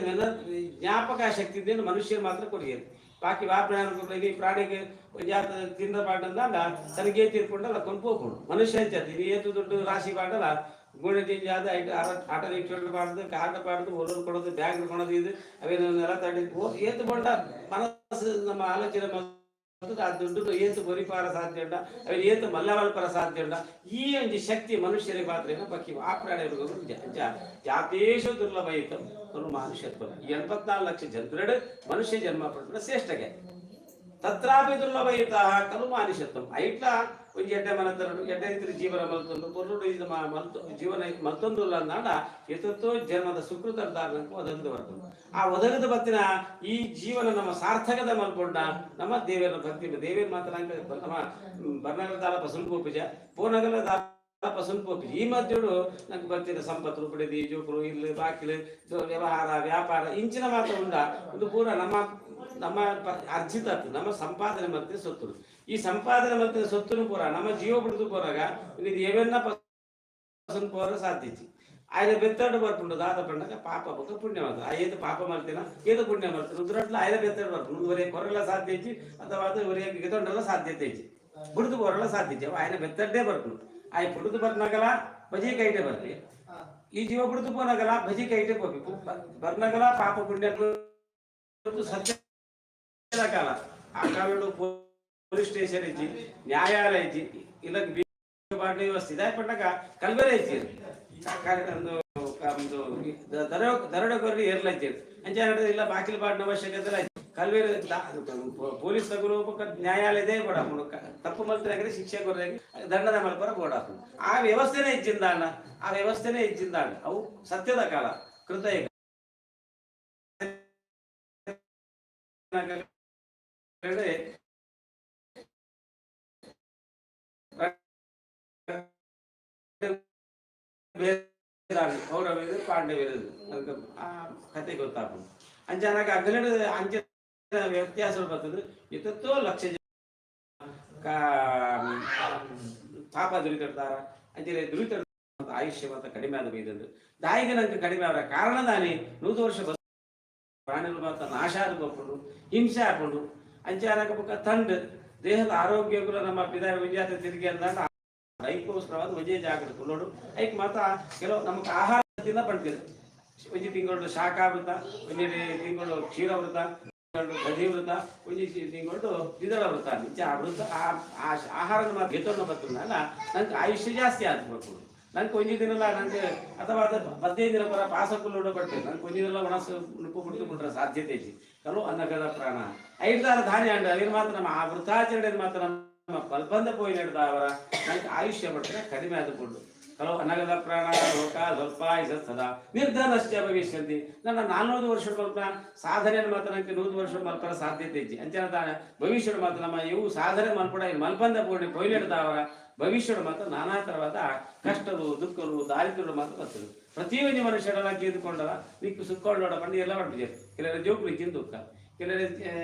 ಜ್ಞಾಪಕ ಶಕ್ತಿ ಇದ್ದೇನು ಮನುಷ್ಯರು ಮಾತ್ರ ಕೊರಿಯರು. ಬಾಕಿ ವಾ ಪ್ರಾಣಿ ಈ ಪ್ರಾಣಿಗೆ ಜಾತ ತಿಂದ ಪಾಡಂದಾಗ ತನಗೆ ತೀರ್ಕೊಂಡಲ್ಲ ಕೊಂಡು ಹೋಗ್ಕೊಂಡು. ಮನುಷ್ಯ ಎಂಚ ಇದು ಏತು ದುಡ್ಡು ರಾಶಿ ಪಾಡಲ್ಲ ಗೋಣಿ ಜಾದ ಆಟೋ ರಿಕ್ಷಾ ಪಾಡದು, ಕಾರ್ ಪಾಡದು, ಹೊಲದ ಕೊಡೋದು, ಬ್ಯಾಗ್ ಕೊಡೋದು, ಇದು ಅವೇನೆಲ್ಲ ತಡಿ ಏತು ಕೊಂಡ ಮನಸ್ಸು ನಮ್ಮ ಆಲೋಚನೆ ಆ ದುಡ್ಡು ಏತು ಬರಿಪಾರ ಸಾಧ್ಯ ಉಂಡ, ಅವೇನು ಏತು ಮಲ್ಲವಲ್ಪರ ಸಾಧ್ಯ ಉಂಡ. ಈ ಒಂಜಿ ಶಕ್ತಿ ಮನುಷ್ಯರಿಗೆ ಮಾತ್ರ ಏನೋ ಬಕ್ಕಿ ಆ ಪ್ರಾಣಿಗಳಿಗೂ ಜಾತೇಶು ದುರ್ಲಭಯಿತು ಮನುಷ್ಯತ್ವ. ಈ 84 ಲಕ್ಷ ಜಂತುರೆಡು ಮನುಷ್ಯ ಜನ್ಮ ಪಡೆದ ಶ್ರೇಷ್ಠಗೆ. ತತ್ರಾಪಿ ದುರ್ಲಭಯುತ ಖಲು ಮಾನುಷತ್ವ. ಐಟ್ಲ ಒಂಜಿ ಎಡ್ಡೆ ಮನತರಡು ಎಡ್ಡೆ ರೀತಿಯ ಜೀವನ ಮಲ್ತೊಂದು ಪೊರ್ಲುಡು ಇದು ಮಲ್ತು ಜೀವನ ಮಲ್ತೊಂದು ಅಂದಾಂಡ ಎತ್ತೋ ಜನ್ಮದ ಸುಕೃತ ಒದಗದು ಬರ್ತದೆ. ಆ ಒದಗದ ಬತ್ತಿನ ಈ ಜೀವನ ನಮ್ಮ ಸಾರ್ಥಕದ ಮಲ್ಕೊಂಡ ನಮ್ಮ ದೇವರ ಭಕ್ತಿ. ದೇವೇರ್ ಮಾತ್ರ ನಮ್ಮ ಬರ್ನಗರ ದಾಲ ಪಸಂದ್ ಪೋಪಿಜ, ಪೋನಗಲ ದಾಲ ಪಸಂದ್ ಪೋಪಿಜ. ಈ ಮಧ್ಯಡು ನಂಗೆ ಬರ್ತಿನ ಸಂಪತ್ತು ಪಡೆದಿ ಜೋಕುಲು ಇಲ್ಲಿ ಬಾಕಿಲು ವ್ಯವಹಾರ ವ್ಯಾಪಾರ ಇಂಚಿನ ಮಾತ್ರ ಉಂಡ. ಒಂದು ಪೂರ ನಮ್ಮ ನಮ್ಮ ಅರ್ಜಿತ ನಮ್ಮ ಸಂಪಾದನೆ ಮತ್ತೆ ಸೊತ್ತು. ಈ ಸಂಪಾದನೆ ಮತ್ತೆ ಸೊತ್ತುನು ಪೂರ ನಮ್ಮ ಜೀವ ಬಿಡುದು ಪೋರಾಗ ಇದು ಏವೆನ್ನ ಪಸಂದ್ ಪೋರ ಸಾಧ್ಯತಿ. ఆయన బెత్తడు ಬರ್ಪುಂಡು. ದಾದ ಪಂಡಗ ಪಾಪ ಬೊಕ್ಕ ಪುಣ್ಯ ಮಾತ್ರ. ಆ ಏತು ಪಾಪ ಮಲ್ತಿನ, ಏತು ಪುಣ್ಯ ಮಲ್ತಿನ ಉದ್ರಟ್ಲ ಆಯ್ದ ಬೆತ್ತಡು ಬರ್ಪುಂಡು. ಒರೇ ಕೊರಲ ಸಾಧ್ಯ ಇಜ್ಜಿ ಅಥವಾ ಅದು ಒರೇ ಗೆತೊಂಡಲ ಸಾಧ್ಯತೆ ಇಜ್ಜಿ, ಬುಡ್ದು ಕೊರಲ ಸಾಧ್ಯ ಇಜ್ಜಿ. ఆయన ಬೆತ್ತಡ್డే ಬರ್ಪುಂಡು. ಆಯ್ ಬುಡ್ದು ಬರ್ನಗಲ ಬಜಿ ಕೈಟೆ ಬರ್ಪಿ. ಈ ಜೀವ ಬುಡ್ದು ಪೋನಗಲ ಬಜಿ ಕೈಟೆ ಪೋಪಿ. ಬರ್ನಗಲ ಪಾಪ ಪುಣ್ಯ ಸತ್ಯ ಕಾಲ. ಆ ಕಾಲಡು ಪೊಲೀಸ್ ಸ್ಟೇಷನ್ ಇಜ್ಜಿ, ನ್ಯಾಯಾಲಯ ಇಜ್ಜಿ, ಇಲ್ಲ ವ್ಯವಸ್ಥೆ ಇದಾಯ್ ಪಂಡಗ ಕಲ್ಬೆರೆ ಇಜ್ಜಿ. ಒಂದು ಒಂದು ದರ ದರೋಡೆಕೋರರು ಏರ್ಲಜ್ಜಿ ಅಂಚ ಇಲ್ಲ ಬಾಕಿಲ್ ಬಾಡಿನ ಅವಶ್ಯಕತೆ. ಕಲ್ವೇರು ಪೊಲೀಸ್ ತಗುಲು ನ್ಯಾಯಾಲಯದೇ ಬೋಡಾಪುಂಡು. ತಪ್ಪು ಮಲ್ತಿನಾಗ್ರೆ ಶಿಕ್ಷೆ ಕೊರ್ರೆ, ದಂಡನೆ ಮಲ್ಪರ ಬೋಡಾಪುಂಡು. ಆ ವ್ಯವಸ್ಥೆನೇ ಇಜ್ಜಿಂದಾಂಡ, ಆ ವ್ಯವಸ್ಥೆನೇ ಇಜ್ಜಿಂದಾಂಡ. ಅವು ಸತ್ಯದ ಕಾಲ, ಕೃತಯುಗ. ಕೌರವರು ಪಾಂಡವರು ಅದಕ್ಕೆ ಆ ಕತೆ ಗೊತ್ತಾಪುಂಡು. ಅಂಚ ಅಗಲಡು ಅಂಚ ವ್ಯತ್ಯಾಸ ಬರ್ತದೆ. ಎತ್ತೋ ಲಕ್ಷ ಜನ ಪಾಪ ದುರಿತಾರ. ಅಂಚನೆ ದುರಿತ ಆಯುಷ್ಯ ಮಾತ್ರ ಕಡಿಮೆ ಆದ ಬೈದಂದು ದಾಯಿಗೆ ನಂಗೆ ಕಡಿಮೆ ಅವರ ಕಾರಣ ದಾನಿ 100 ವರ್ಷ ಪ್ರಾಣಿಗಳು ಮಾತ್ರ ನಾಶ ಆದ ಹಿಂಸೆ ಹಾಕೊಂಡು ಅಂಚೆ ಬೊಕ್ಕ ತಂಡ ದೇಹದ ಆರೋಗ್ಯ ಕೂಡ ನಮ್ಮ ಪಿದ ವಿಜಾತ ತಿರುಗಿ ಅಂದಾಗ ಐಕ್ಕೋಸ್ಕರವಾದ ಒಂಜೇ ಜಾಗ್ರತೆ ಕುಲ್ಲೋಡು. ಐಕ್ ಮಾತ ಕೆಲವು ನಮಕ್ ಆಹಾರ ತಿನ್ನ ಪಡ್ತೀರಿ. ಒಂಜಿ ತಿಂಗಳು ಶಾಖಾವೃತ, ಒಂಜಿ ತಿಂಗಳು ಕ್ಷೀರವೃತ. ದಧಿ ವ್ರತ, ಒಂಜಿ ತಿಂಗಳು ದ್ವಿದಳ ವ್ರತ. ಇಂಚ ಆ ವ್ರತ, ಆ ಆ ಆಹಾರದ ಮಾತ್ರ ಗೆತೊಂದು ಬತ್ತುಂಡಲ್ಲ, ನಂಗೆ ಆಯುಷ್ಯ ಜಾಸ್ತಿ ಆದ್ ಬರ್ಪುಂಡು. ನಂಗೆ ಒಂಜಿ ದಿನಲ ನಂಗೆ ಅಥವಾ ಅದು 15 ದಿನ ಪರ ಪಾಸಕುಲ್ಲುಡ ಬರ್ತೇನೆ. ನಂಗೆ ಒಂಜಿ ದಿನ ಒಣಸು ಉಣಪು ಬಿಡ್ತು ಬಿಟ್ರೆ ಸಾಧ್ಯತೆ ಇಜ್ಜಿ. ಕಲು ಅನ್ನಗದ ಪ್ರಾಣ ಐದಾರ ಧಾನ್ಯ ಅಂಡ ಅವೇನು ಮಾತ್ರ ನಮ್ಮ ಆ ವೃತ್ತಾಚರಣೆ ಮಾತ್ರ ನಮ್ಮ ಪಲ್ಪಂದ ಪೋಯಿ ನಡೆದಾವರ ನಂಗೆ ಆಯುಷ್ಯ ಬರ್ತದೆ ಕಡಿಮೆ ಆದುಕೊಂಡು. ಕಲೋ ಅನಗದ ಪ್ರಾಣ ಲೋಕ ಸ್ವಲ್ಪ ಸದಾ ನಿರ್ಧನಶ್ಚ ಭವಿಷ್ಯಂತಿ. ನನ್ನ 400 ವರ್ಷ ಮಲ್ಪ ಸಾಧನೆಯನ್ನು ಮಾತ್ರ ನಂಗೆ 100 ವರ್ಷ ಮಲ್ಪರ ಸಾಧ್ಯತೆ ಇಜ್ಜಿ. ಅಂಚನ ತಾನ ಭವಿಷ್ಯದ ಮಾತ್ರ ನಮ್ಮ ಇವು ಸಾಧನೆ ಮಲ್ಪಡ ಮಲ್ಪಂದ ಪೂರ್ಣಿ ಪೊಯ್ಲೆಡ್ದಾವರ ಭವಿಷ್ಯದ ಮಾತ್ರ ನಾನಾ ತರವಾದ ಕಷ್ಟರು, ದುಃಖರು, ದಾರಿದ್ರ್ಯರು ಮಾತ್ರ ಬರ್ತದೆ. ಪ್ರತಿಯೊಂದು ಮನುಷ್ಯರೆಲ್ಲ ಕೇಳಿಕೊಂಡಲ್ಲ ನಿಕ್ಕು ಸುಕ್ಕೊಳ್ಳೋಡ ಬಂದು ಎಲ್ಲ ಮಾಡ್ಬಿಟ್ಟಿದೆ. ಕೆಲವರು ಜೋಕ್ಲಿಕ್ಕಿನ ದುಃಖ, ಕೆಲವರು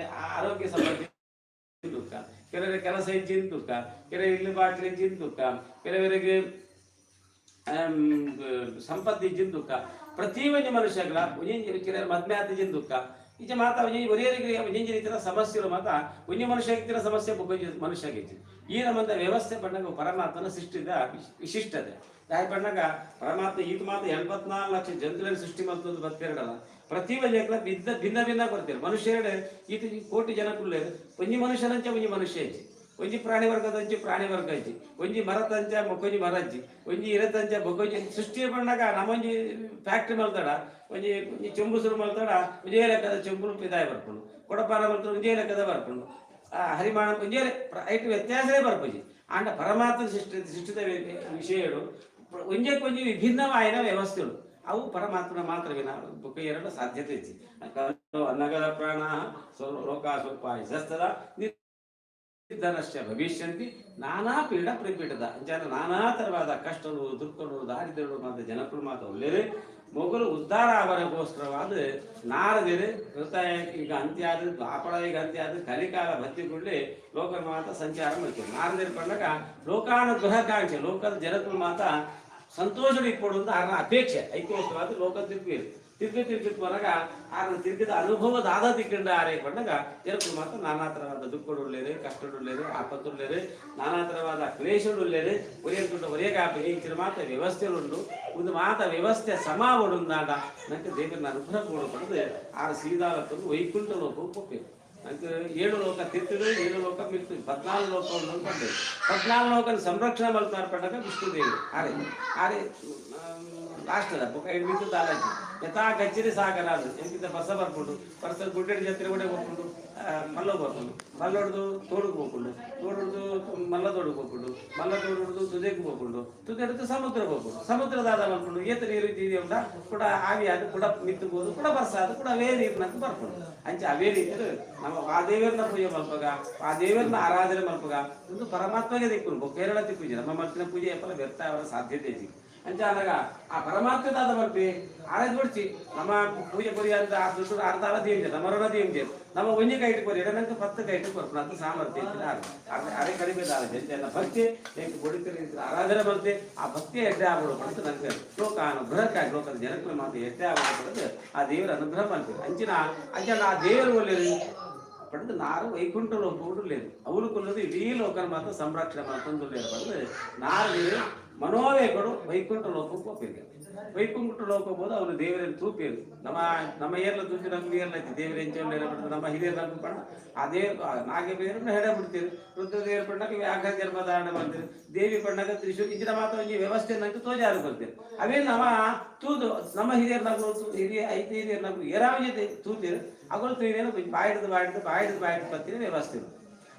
ಆರೋಗ್ಯ ಸಂಬಂಧಿ ದುಃಖ, ಕೆಲವರಿಗೆ ಕೆಲಸ ಹೆಚ್ಚಿನ ದುಃಖ, ಕೆಲವರು ಇಲ್ಲಿ ಬಾಟ್ಲಿ ಹೆಚ್ಚಿನ ದುಃಖ, ಕೆಲವರಿಗೆ ಸಂಪತ್ತು ಇಜ್ಜಿನ ದುಃಖ. ಪ್ರತಿಯೊಂದು ಮನುಷ್ಯಗಳ ಒಂಜಿ ಕೆಲವರು ಮದ್ಮೆ ಆತಿಜಿನ ದುಃಖ. ಈಚೆ ಮಾತ ಒಂಜಿ ಒರಿಯರಿಗೆ ಒಂಜಿ ರೀತಿಯ ಸಮಸ್ಯೆಗಳು ಮಾತ ಒಂಜಿ ಮನುಷ್ಯ ಇತ್ತಿನ ಸಮಸ್ಯೆ ಬೊಕ್ಕೊಂಜಿ ಮನುಷ್ಯಗೆ. ಈ ನಮ್ಮಂತ ವ್ಯವಸ್ಥೆ ಪಂಡಗ ಪರಮಾತ್ಮನ ಸೃಷ್ಟಿದ ವಿಶಿಷ್ಟತೆ. ದಾಯ ಪಂಡಗ ಪರಮಾತ್ಮ ಈತ ಮಾತ್ರ 84 ಲಕ್ಷ ಜಂತುಗಳನ್ನು ಸೃಷ್ಟಿ ಮಾಡ್ತದ್ದು ಬತ್ತಿರಡಲ್ಲ. ಪ್ರತಿ ಒಂಜಿ ಭಿನ್ನ ಭಿನ್ನ ಭಿನ್ನ ಬರ್ತೀರಿ. ಮನುಷ್ಯರಡೆ ಈತ ಕೋಟಿ ಜನಕ್ಕುಲ್ಲೇರು. ಒಂಜಿ ಮನುಷ್ಯನಂಚ ಒಂಜಿ ಮನುಷ್ಯ ಇಜ್ಜಿ, ಒಂಜಿ ಪ್ರಾಣಿ ವರ್ಗದಂಚಿ ಪ್ರಾಣಿ ವರ್ಗ ಇಜ್ಜಿ, ಒಂಜಿ ಮರತಂಚ ಮೊಕ್ಕೊಂಜಿ ಮರ ಇಜ್ಜಿ, ಒಂಜಿ ಇರತಂಚ ಬೊಕ್ಕೊಂಜಿ. ಸೃಷ್ಟಿ ಪಂಡಗ ನಮ್ಮೊಂಜಿ ಫ್ಯಾಕ್ಟ್ರಿ ಮಲ್ತಡ, ಒಂಜಿ ಒಂಜಿ ಚೆಂಬು ಸುರು ಮಲ್ತಡ, ಒಂಜೇ ಲೆಕ್ಕದ ಚೆಂಬುಲು ಪಿದಾಯ ಬರ್ಪುಂಡು. ಕೊಡಪಾನ ಮಲ್ತಡ, ಒಂಜೇ ಲೆಕ್ಕದ ಬರ್ಪುಂಡು. ಆ ಹರಿಮಾಣ ಒಂಜೇ ಐಟ್ ವ್ಯತ್ಯಾಸನೇ ಬರ್ಪುಜಿ. ಆಂಡ ಪರಮಾತ್ಮ ಸೃಷ್ಟಿದ ವಿಷಯಗಳು ಒಂಜಕ್ಕೊಂಜಿ ವಿಭಿನ್ನವಾಯಿನ ವ್ಯವಸ್ಥೆಗಳು. ಅವು ಪರಮಾತ್ಮನ ಮಾತ್ರ ವಿನ ಬೊಕ್ಕ ಎರಡು ಸಾಧ್ಯತೆ ಇಜ್ಜಿ. ಅನ್ನಗದ ಪ್ರಾಣ ಲೋಕ ಸ್ವಲ್ಪ ಸಸ್ತದ ನಿರ್ಧನಶ್ಚ ಭವಿಷ್ಯಂತಿ ನಾನಾ ಪೀಡ ಪ್ರಪೀಠದ. ಅಂಚಾನ ನಾನಾ ತರವಾದ ಕಷ್ಟಗಳು, ದುಃಖಗಳು, ದಾರಿದ್ರ್ಯಗಳು ಮಾತ್ರ ಜನಕರು ಮಾತ್ರ ಒಳ್ಳೆಯದು ಮೊಗಲು ಉದ್ಧಾರ ಅವರಿಗೋಸ್ಕರವಾದ ನಾರದಿರು ಕೃತ ಈಗ ಅಂತ್ಯ ಆದ, ದ್ವಾಪರ ಈಗ ಅಂತ್ಯ ಆದ, ಕಲಿಕಾಲ ಭಕ್ತಿ ಕೂಡಲೇ ಲೋಕ ಮಾತ ಸಂಚಾರ ಮಾಡ್ತೀವಿ. ನಾರದಿರು ಪಂಡಗ ಲೋಕಾನುಗ್ರಹಕಾಂಕ್ಷೆ, ಲೋಕದ ಜನಕರು ಮಾತ ಸಂತೋಷ ಇಪ್ಪಡು ಅಂತ ಆರ್ನ ಅಪೇಕ್ಷೆ. ಐಕೋಸ್ಕರವಾದ ಲೋಕ ತಿರುಗಿ ತಿರುಗಿ ತಿರುಗಿ ಬರಾಗ ಆರ್ನ ತಿರುಗಿದ ಅನುಭವ ದಾದ ತಿಕ್ಕಂಡ ಆರೆ ಪಂಡಗ ಜನಕರು ಮಾತ್ರ ನಾನಾ ತರವಾದ ದುಃಖಡುಳ್ಳೇರು, ಕಷ್ಟಡುಳ್ಳೇರು, ಆಪತ್ತುಳ್ಳೇರು, ನಾನಾ ತರವಾದ ಕ್ಲೇಶಡುಳ್ಳೇರು. ಒರಿಯ ಒರಿಯ ಕಾಪಿ ಇಂಚಿನ ಮಾತ್ರ ವ್ಯವಸ್ಥೆಲುಂಡು. ಒಂದು ಮಾತ ವ್ಯವಸ್ಥೆ ಸಮಾವಡುಂದಾಂಡ ನಂಗೆ ದೇವರನ್ನ ಅನುಗ್ರಹ ಕೂಡ ಪಡೆದು ಆರು ಸೀದಾಲತ್ತೊಂದು ವೈಕುಂಠ ಲೋಕವು ಪೋಪೇರು. ನಂಗೆ ಏಳು ಲೋಕ ತಿರ್ತದು, ಏಳು ಲೋಕ ಮಿರ್ತದೆ, 14 ಲೋಕ ಉಂಡು ಪಂಡೆ. 14 ಲೋಕನ ಸಂರಕ್ಷಣೆ ಮಲ್ತಾರ್ ಪಂಡಗ ವಿಷ್ಣುದೇವಿ ಆರೆ ಆರೆ ಲಾಸ್ಟ್ ಅದ ಬೊಕ ಐದು ಬಿದ್ದು ದಾಲಾಜಿ ಯಥಾ ಗಚ್ಚಿರಿ ಸಾಗರಾದು ಎಂಕಿತ ಬರ್ಸ ಬರ್ಪುಂಡು. ಬರ್ಸ ಗುಡ್ಡೆಡ್ ಜಾತ್ರೆ ಕೂಡ ಹೋಗ್ಕೊಂಡು ಮಲ್ಲ ಬರ್ಪುಂಡು. ಮಲ್ಲೊಡ್ದು ತೋಡುಗ್ ಹೋಗ್ಕೊಂಡು, ತೋಡುಡ್ದು ಮಲ್ಲ ತೋಡುಗ್ ಹೋಗ್ಕೊಂಡು, ಮಲ್ಲ ತೋಡುಡ್ದು ತುದೆಗೆ ಹೋಗ್ಕೊಂಡು, ತುದೆಡ್ದು ಸಮುದ್ರ ಹೋಗ್ಕೊಂಡು, ಸಮುದ್ರದಾದ ಮಲ್ಕೊಂಡು ಏತ ನೀರು ಇದ್ದೀವಿ ಉಂಡ ಕೂಡ ಆವಿ ಅದು ಕೂಡ ಮಿತ್ತಬೋದು ಕೂಡ ಬರ್ಸ ಅದು ಕೂಡ ಅವೇ ನೀರಿನಂತ ಬರ್ಪುಂಡು. ಅಂಚ ಅವೇ ರೀತಿ ನಮ್ಮ ಆ ದೇವರನ್ನ ಪೂಜೆ ಮಲ್ಪಗ, ಆ ದೇವರನ್ನ ಆರಾಧನೆ ಮಲ್ಪಗ ಒಂದು ಪರಮಾತ್ಮಗೆ ದಿಕ್ಕು ಕೇರಳ ಪೂಜೆ ನಮ್ಮ ಮಲ್ತಿನ ಪೂಜೆ ಎಪ್ಪಲ ವ್ಯರ್ಥ ಅವರ ಸಾಧ್ಯತೆ ಇಜ್ಜಿ. ಅಂಚ ಆನಗ ಆ ಪರಮಾತ್ಮದಾದ ಮಲ್ಪಿ ಆರಾಧ ಬಿಡ್ಚಿ. ನಮ್ಮ ಪೂಜೆ ಕೊರಿ ಅಂತ ಆ ದುಡ್ಡು ಅರ್ಧ ಅಲ ದೇಂಜೆ ನಮ್ಮ ಋಣ ದೇಂಜೆ. ನಮ್ಮ ಒಂಜಿ ಕೈಟ್ ಕೊರಿ ಎಡನಂಕ 10 ಕೈಟ್ ಕೊರ್ಪುನ ಅಂತ ಸಾಮರ್ಥ್ಯ ಇತ್ತಿನ ಆರ್ ಅರೆ ಕಡಿಮೆ ದಾಲ ಜನ ಭಕ್ತಿ ಎಂಕ್ ಬೊಡಿತಿರ ಆರಾಧನೆ ಮಲ್ತೆ ಆ ಭಕ್ತಿ ಎಡ್ಡೆ ಆವಡು ಪಡೆದು ನಂಗೆ ಲೋಕ ಅನುಗ್ರಹಕ್ಕಾಗಿ ಲೋಕದ ಜನಕ್ಕೂ ಮಾತು ಎಡ್ಡೆ ಆವಡು ಪಡೆದು ಆ ದೇವರ ಅನುಗ್ರಹ ಮಾಡ್ತೀವಿ. ಅಂಚಿನ ಅಂಚನ ಆ ದೇವರು ಒಳ್ಳೆಯದು ಪಡೆದು ನಾರು ವೈಕುಂಠ ಲೋಕ లేదు ಅವಳು ಕೊಲ್ಲದು ಇಡೀ ಲೋಕನ ಮಾತ್ರ ಸಂರಕ್ಷಣೆ ಮಾಡ್ಕೊಂಡು ಪಡೆದು ನಾರು ಮನೋವೇಗಡು ವೈಕುಂಠ ಲೋಕಕ್ಕೆ ಹೋಗ್ಬೇಕು. ವೈಕುಂಠ ಲೋಕ ಹೋದ ಅವನು ದೇವರನ್ನು ತೂಪೇರು. ನಮ್ಮ ನಮ್ಮ ಏರ್ಲ ತೂಪಿ ನಮ್ಗೆ ಏರ್ಲ ಐತಿ ದೇವರ ಎಂಚ ನಮ್ಮ ಹಿರಿಯರ ನಮ್ಮ ಪಂಡ ಆ ದೇವ ನಾಗೆ ಬೇರು ಹೆಡೆ ಬಿಡ್ತೀರಿ. ರುದ್ರ ದೇವರ ಪಂಡಕ ವ್ಯಾಘ್ರ ಜನ್ಮ ಧಾರಣ ಮಾಡ್ತೀರಿ. ದೇವಿ ಪಂಡಕ ತ್ರಿಶೂಲ್. ಇಂಚಿನ ಮಾತ್ರ ಒಂಜಿ ವ್ಯವಸ್ಥೆ ನಂಗೆ ತೋಜಾರು ಬರ್ತೀರಿ. ಅವೇ ನಮ್ಮ ತೂದು ನಮ್ಮ ಹಿರಿಯರ್ ನಗು ಹಿರಿಯ ಐದು ಹಿರಿಯರ್ ನಗು ಏರಾವಜಿ ತೂತೀರಿ. ಅಗಳು ತೂಯ್ದೇನು ಬಾಯಿಡ್ದು ಬಾಯಿಡ್ದು ಬಾಯಿಡ್ದು ಬಾಯಿಡ್ದು ಬರ್ತೀರಿ ವ್ಯವಸ್ಥೆ.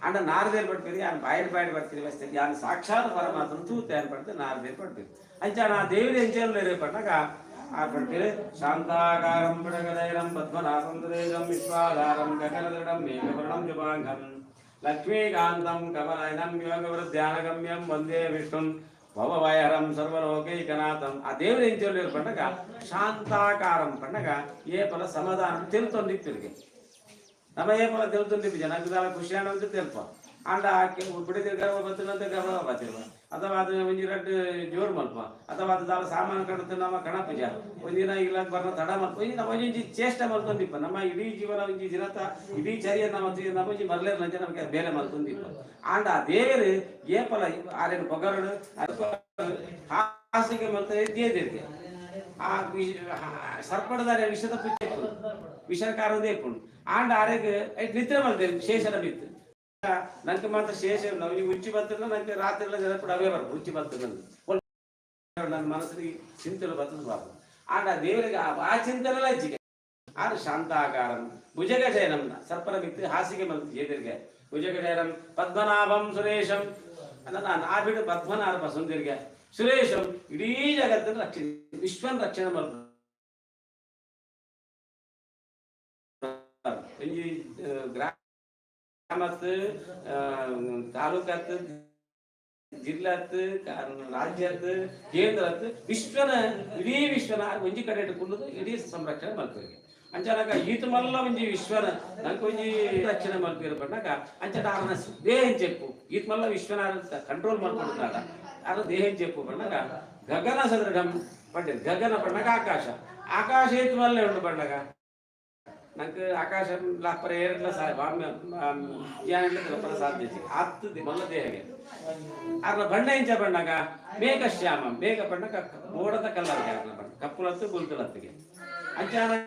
ಅಂಡ ನಾರದೇರ್ ಪಡ್ತೀರಿ ಯಾನ್ ಬಾಯಿಡ್ ಬಾಯಿಡ್ ಬರ್ತೀರಿ ವ್ಯವಸ್ಥೆ. ಯಾನ್ ಸಾಕ್ಷಾತ್ ಪರಮಾತ್ಮ ತೂತೆ ಅನ್ ಪಡ್ತೆ ನಾರದೇರ್ ಪಡ್ತೀರಿ. ಅಂಚ ನಾ ದೇವರ ಎಂಚೇರು ಪಟ್ಟಾಗ ಆ ಪಡ್ತೀರಿ. ಶಾಂತಾಕಾರಂ ಪಡಗದೈರಂ ಪದ್ಮನಾಭಂ ದುರೇಜಂ ವಿಶ್ವಾಧಾರಂ ಗಗನದೃಢಂ ಮೇಘವರ್ಣಂ ಜುಪಾಂಗಂ ಲಕ್ಷ್ಮೀಕಾಂತಂ ಕಮಲಯನಂ ಯೋಗವೃದ್ಧ್ಯಾನಗಮ್ಯಂ ವಂದೇ ವಿಷ್ಣುಂ ಭವಭಯಹರಂ ಸರ್ವಲೋಕೈಕನಾಥಂ. ಆ ದೇವರ ಎಂಚೇರು ಪಂಡಗ ಶಾಂತಾಕಾರಂ ಪಂಡಗ ಏ ಫಲ ಸಮಾಧಾನ ತಿರುತೊಂದಿತ್ತಿರಿಗೆ. ನಮ್ಮ ಏ ಫಲ ತೆಲ್ತೊಂದಿಪ್ಪು ಜನಕ್ಕೆ ಖುಷಿ ಅಂತ ತೆಲ್ಪ. ಆಂಡ ಬಿಡಿದ ಗರ್ವ ಬತ್ತಿನಂತೆ ಗರ್ವ ಬತ್ತಿರುವ ಅಥವಾ ಅದು ಒಂಜಿ ರಡ್ಡ್ ಜೋರು ಮಲ್ಪ ಅಥವಾ ಅದು ದಾಲ ಸಾಮಾನು ಕಡತ ನಮ್ಮ ಕಣಪುಜ ಒಂದಿನ ಇಲ್ಲ ಬರ್ನ ತಡ ಮಲ್ಪ ಒಂಜಿ ನಮ್ಮ ಒಂಜಿ ಚೇಷ್ಟೆ ಮಲ್ತೊಂದಿಪ್ಪ. ನಮ್ಮ ಇಡೀ ಜೀವನ ಒಂಜಿ ದಿನತ ಇಡೀ ಚರ್ಯ ನಮ್ಮ ನಮ್ಮ ಒಂಜಿ ಮರ್ಲೇರ್ ನಂಚೆ ನಮಗೆ ಬೇರೆ ಮಲ್ತೊಂದಿಪ್ಪ. ಆಂಡ ಆ ದೇವರು ಏಪಲ ಆರೇನು ಪೊಗರಡು ಹಾಸಿಗೆ ಮಲ್ತ ದೇದಿರ್ಗೆ ಆ ಸರ್ಪಡದಾರೆ ವಿಷದ ಪುಚ್ಚೆ ವಿಷಕಾರದೇ ಇಪ್ಪುಂಡು. ಆಂಡ ಆರೆಗ್ ಐಟ್ ನಿದ್ರೆ ಮಲ್ತೆರ್ ಶೇಷನ ಮಿತ್ತ್. ನಂಕ್ ಮಾತ ಶೇಷ ಒಂಜಿ ಉಚ್ಚು ಬತ್ತ್ಂಡ ನಂಕ್ ರಾತ್ರಿಲ ನೆನಪುಡು ಅವೇ ಬರ್ಪುಂಡು. ಉಚ್ಚು ಬತ್ತ್ಂಡ ನನ್ನ ಮನಸ್ಸಿಗೆ ಚಿಂತೆಲು ಬತ್ತದ ಬಾಪು. ಆಂಡ ದೇವರಿಗೆ ಆ ಚಿಂತನೆಲ ಇಜ್ಜಿಗೆ. ಆರ್ ಶಾಂತಾಕಾರಂ ಭುಜಗಶಯನಂ, ಸರ್ಪನ ಮಿತ್ತ್ ಹಾಸಿಗೆ ಮಲ್ತ್ ಜೇದಿರ್ಗೆ. ಭುಜಗಶಯನಂ ಪದ್ಮನಾಭಂ ಸುರೇಶಂ, ನಾಭಿಡ್ ಪದ್ಮನಾಭ ಬಸೊಂದಿರ್ಗೆ. ಸುರೇಶಂ, ಇಡೀ ಜಗತ್ತನ್ನು ರಕ್ಷಣೆ, ವಿಶ್ವನ್ ರಕ್ಷಣೆ ಮಲ್ಪು. ಒಂಜಿ ಗ್ರಾಮತ್, ತಾಲೂಕತ್, ಜಿಲ್ಲಾತ್, ರಾಜ್ಯತ್, ಕೇಂದ್ರತ್, ವಿಶ್ವನ, ಇಡೀ ವಿಶ್ವನ ಒಂಜಿ ಕಡೆಟ್ ಕುಲ್ಲುದು ಇಡೀ ಸಂರಕ್ಷಣೆ ಮಲ್ಪುವೆರ್. ಅಂಚಾನಗ ಈತ್ ಮಲ್ಲ ಒಂಜಿ ವಿಶ್ವನ ನಂಕ್ ಒಂಜಿ ರಕ್ಷಣೆ ಮಲ್ಪುವೆರ್ ಪನ್ನಗ, ಅಂಚ ಆರ್ನ ದೇಹ ಎಂಚೆಪ್ಪು? ಈತ್ ಮಲ್ಲ ವಿಶ್ವನ ಕಂಟ್ರೋಲ್ ಮಲ್ಪುಂಡು, ಆರ್ನ ದೇಹ ಎಂಚೆಪ್ಪು ಪನ್ನಗ, ಗಗನ ಸದೃಢಂ ಪಂಡೆರ್. ಗಗನ ಪನ್ನಗ ಆಕಾಶ. ಆಕಾಶ ಏತ್ ಮಲ್ಲೆ ಉಂಡು ಪನ್ನಗ, ನಂಕ್ ಆಕಾಶ ಲಾಪರ ಏರ್ಲ ಜ್ಞಾನ ಸಾಧ್ಯ ಇಜ್ಜಿ, ಆತ್ ಮಲ್ಲ ದೇಹಗೆ. ಆರ್ನ ಬಣ್ಣ ಎಂಚ ಪಣ್ಣಗ, ಮೇಘಶ್ಯಾಮ. ಮೇಘ ಪಣ್ಣಗ ಮೋಡದ ಕಲ್ಲರ್ಗೆ ಆರ್ನ ಬಣ್ಣ, ಕಪ್ಪುಲತ್ತು ಬುಲ್ತುಲತ್ತಿಗೆ. ಅಂಚಾನಗ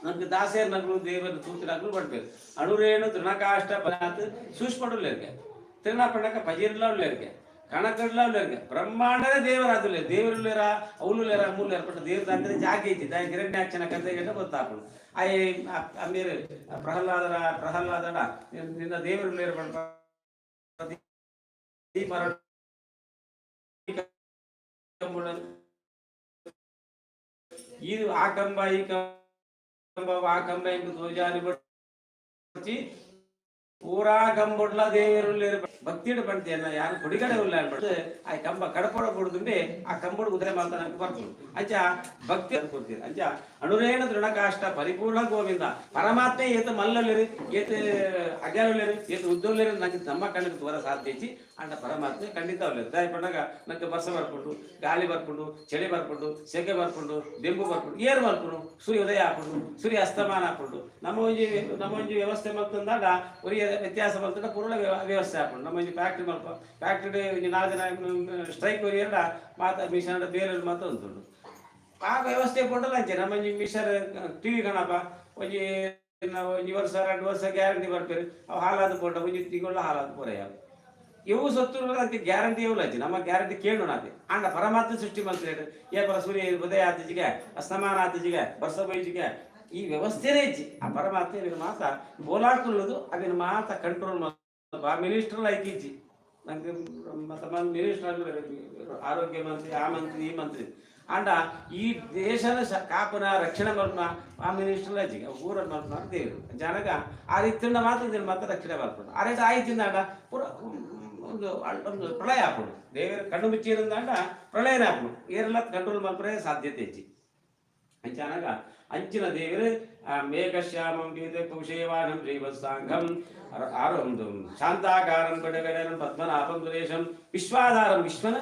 ನಂಗೆ ದಾಸೇರ್ ನಗಲು ದೇವರ ತೂತಿನಗಲು ಪಡ್ಬೇಕು. ಅಣುರೇಣು ತೃಣಕಾಷ್ಟ ಪನಾತ್ ಸೂಕ್ಷ್ಮಡುಲ್ಲೇರ್ಗೆ. ತೃಣ ಪಣ್ಣಕ ಪಜಿರ್ಲ ಉಲ್ಲೇರ್ಗೆ, ಕಣಕಡ್ಲ ಉಲ್ಲೇರ್ಗೆ. ಬ್ರಹ್ಮಾಂಡನೇ ದೇವರಾದುಲ್ಲೆ. ದೇವರುಲ್ಲೇರ, ಅವನುಲ್ಲೇರ, ಮೂಲ್ಲೇರ ಪಟ್ಟ ದೇವ್ರ ದಾಂತರೆ ಜಾಗೆ ಇಜ್ಜಿ. ದಾಯ ಹಿರಣ್ಯಾಕ್ಷನ ಕಥೆ ಗಂಟ ಗೊತ್ತಾಪುಂಡು. ಆಯೆ ಅಮ್ಮೇರು ಪ್ರಹ್ಲಾದರ, ಪ್ರಹ್ಲಾದಡ ನಿನ್ನ ದೇವರುಲ್ಲೇರ ಪಂಡ ಈ ಮರ ಕಂಬುಳ ಇದು ಆ ಕಂಬ, ಈ ಕಂಬ, ಆ ಕಂಬ ಎಂಕ್ ತೋಜಾನಿ ಬೊಡ್ಚಿ, ಪೂರಾ ಕಂಬುಡ್ಲ ದೇವೆರುಲ್ಲೇರು, ಭಕ್ತಿಡ್ ಪಂತೇನ ಯಾನ್ ಕೊಡಿಗಡೆ ಉಲ್ಲ ಅನ್ಬಿಟ್ಟು, ಆ ಕಂಬ ಕಡಪಡ ಬುಡ್ದುಂಡೆ ಆ ಕಂಬುಡು ಉದಯ ಮಲ್ತ ನಂಕ್ ಬರ್ಪುಂಡು. ಅಂಚ ಭಕ್ತಿ ಕೊಡ್ತೀರಿ. ಅಂಚ ಅಣುರೇಣ ದೃಢಕಾಷ್ಟ ಪರಿಪೂರ್ಣ ಗೋವಿಂದ ಪರಮಾತ್ಮೆ ಏತ್ ಮಲ್ಲೊಲ್ಲೆರ್, ಏತ್ ಅಗ್ಯಾಲೊಲ್ಲೆರ್, ಏತ್ ಉದ್ದೊಲ್ಲೆರ್, ನಂಕ್ ನಮ್ಮ ಕಣ್ಣಿಗೆ ತೂವರ ಸಾಧ್ಯ ಇಜ್ಜಿ. ಅಂಡ ಪರಮಾತ್ಮೆ ಖಂಡಿತ ಉಲ್ಲೆರ್. ದಾಯೆ ಪನ್ನಗ ನಂಕ್ ಬರ್ಸ ಬರ್ಪುಂಡು, ಗಾಳಿ ಬರ್ಪುಂಡು, ಚಳಿ ಬರ್ಪುಂಡು, ಸೆಕೆ ಬರ್ಪುಂಡು, ದೆಂಬು ಬರ್ಪುಂಡು. ಏರ್ ಮಲ್ಪುಂಡು? ಸೂರ್ಯ ಉದಯ ಆಪುಂಡು, ಸೂರ್ಯ ಅಸ್ತಮಾನ ಆಪುಂಡು. ನಮ್ಮ ಒಂಜಿ ವ್ಯವಸ್ಥೆ ಮಲ್ತಂದಾಗ ಒರಿಯ ವ್ಯತ್ಯಾಸ ಮಲ್ತಂಡ ಪೂರ್ಣ ವ್ಯವಸ್ಥೆ ಆಪುಂಡು. ನಮ್ಮ ಒಂಜಿ ಫ್ಯಾಕ್ಟ್ರಿ ಮಲ್ಪ, ಫ್ಯಾಕ್ಟ್ರಿ ಒಂಜಿ ನಾಲ್ಕು ಜನ ಸ್ಟ್ರೈಕ್ ಒರಿಯಂಡ ಮಾತ ಮಿಷನ್ ಬೇರೆ ಮಾತ ಉಂಟು. ಆ ವ್ಯವಸ್ಥೆ ಪಂಡಲ ಅಂಚೆ ನಮ್ಮ ಒಂಜಿ ಮಿಷನ್ ಟಿವಿ ಕಣಪ, ಒಂಜಿ ನಾವು ಒಂಜಿ ವರ್ಷ 2 ವರ್ಷ ಗ್ಯಾರಂಟಿ ಬರ್ಪೇರು. ಅವು ಹಾಲಾದ ಪೋಟ ಒಂಜಿ ತಿಂಗಳು ಹಾಲಾದ ಪೋರೆಯ. ಇವು ಸೊತ್ತು ಅದಕ್ಕೆ ಗ್ಯಾರಂಟಿ ಇವು ಅಜ್ಜಿ. ನಮ್ಮ ಗ್ಯಾರಂಟಿ ಕೇಳೋಣ ಅದೇ. ಅಂಡ ಪರಮಾತ್ಮ ಸೃಷ್ಟಿ ಮಲ್ತೇಡು ಏಪರ ಸೂರ್ಯ ಉದಯ ಆತಿಜಿಗೆ, ಅಸ್ತಮಾನ ಆತಿಜಿಗೆ, ಬರ್ಸ ಬೈಜಿಗೆ, ಈ ವ್ಯವಸ್ಥೆನೇ ಇಜ್ಜಿ. ಆ ಪರಮಾತ್ಮ ಇವಿನ ಮಾತ ಬೋಲಾಕುಲ್ಲದು ಅವಿನ ಮಾತ ಕಂಟ್ರೋಲ್. ಆ ಮಿನಿಸ್ಟರ್ ಲೈಕ್ ಇಜ್ಜಿ ನಂಗೆ. ಮತ್ತೆ ಮಿನಿಸ್ಟರ್, ಆರೋಗ್ಯ ಮಂತ್ರಿ, ಆ ಮಂತ್ರಿ, ಈ ಮಂತ್ರಿ. ಅಂಡ ಈ ದೇಶನ ಕಾಪುನ, ರಕ್ಷಣೆ ಮಲ್ಪುನ ಆ ಮಿನಿಸ್ಟರ್ ಅಜ್ಜಿ. ಊರ ಮಲ್ಪುನ ದೇವರು ಜನಗ ಆ ರೀತಿಂಡ ಮಾತ್ರ ಇದನ್ನ ಮಾತ್ರ ರಕ್ಷಣೆ ಮಲ್ಪುಂಡು. ಆ ರೀತಿ ಆಯ್ತಿಂದಾಂಡ ಪೂರ ಒಂದು ಒಂದು ಪ್ರಳಯ ಆಪುಂಡು. ದೇವರ ಕಣ್ಣು ಮುಚ್ಚಿರಂದಾಂಡ ಪ್ರಳಯನ ಆಪುಂಡು. ಏರೆಲ್ಲ ಕಂಟ್ರೋಲ್ ಮಲ್ಪರೆ ಸಾಧ್ಯತೆ ಇಜ್ಜಿ. ಅಂಚಾನಗ ಅಂಚಿನ ದೇವರು ಆ ಮೇಘಶ್ಯಾಮಂ ಪೀತ ಕುಶೇವಾನಂ ಶ್ರೀವತ್ಸಾಂಗಂ ಆರು ಒಂದು ಶಾಂತಾಕಾರಂ ಗಡಗಡನಂ ಪದ್ಮನಾಭಂ ಸುರೇಶಂ ವಿಶ್ವಾಧಾರಂ. ವಿಶ್ವನ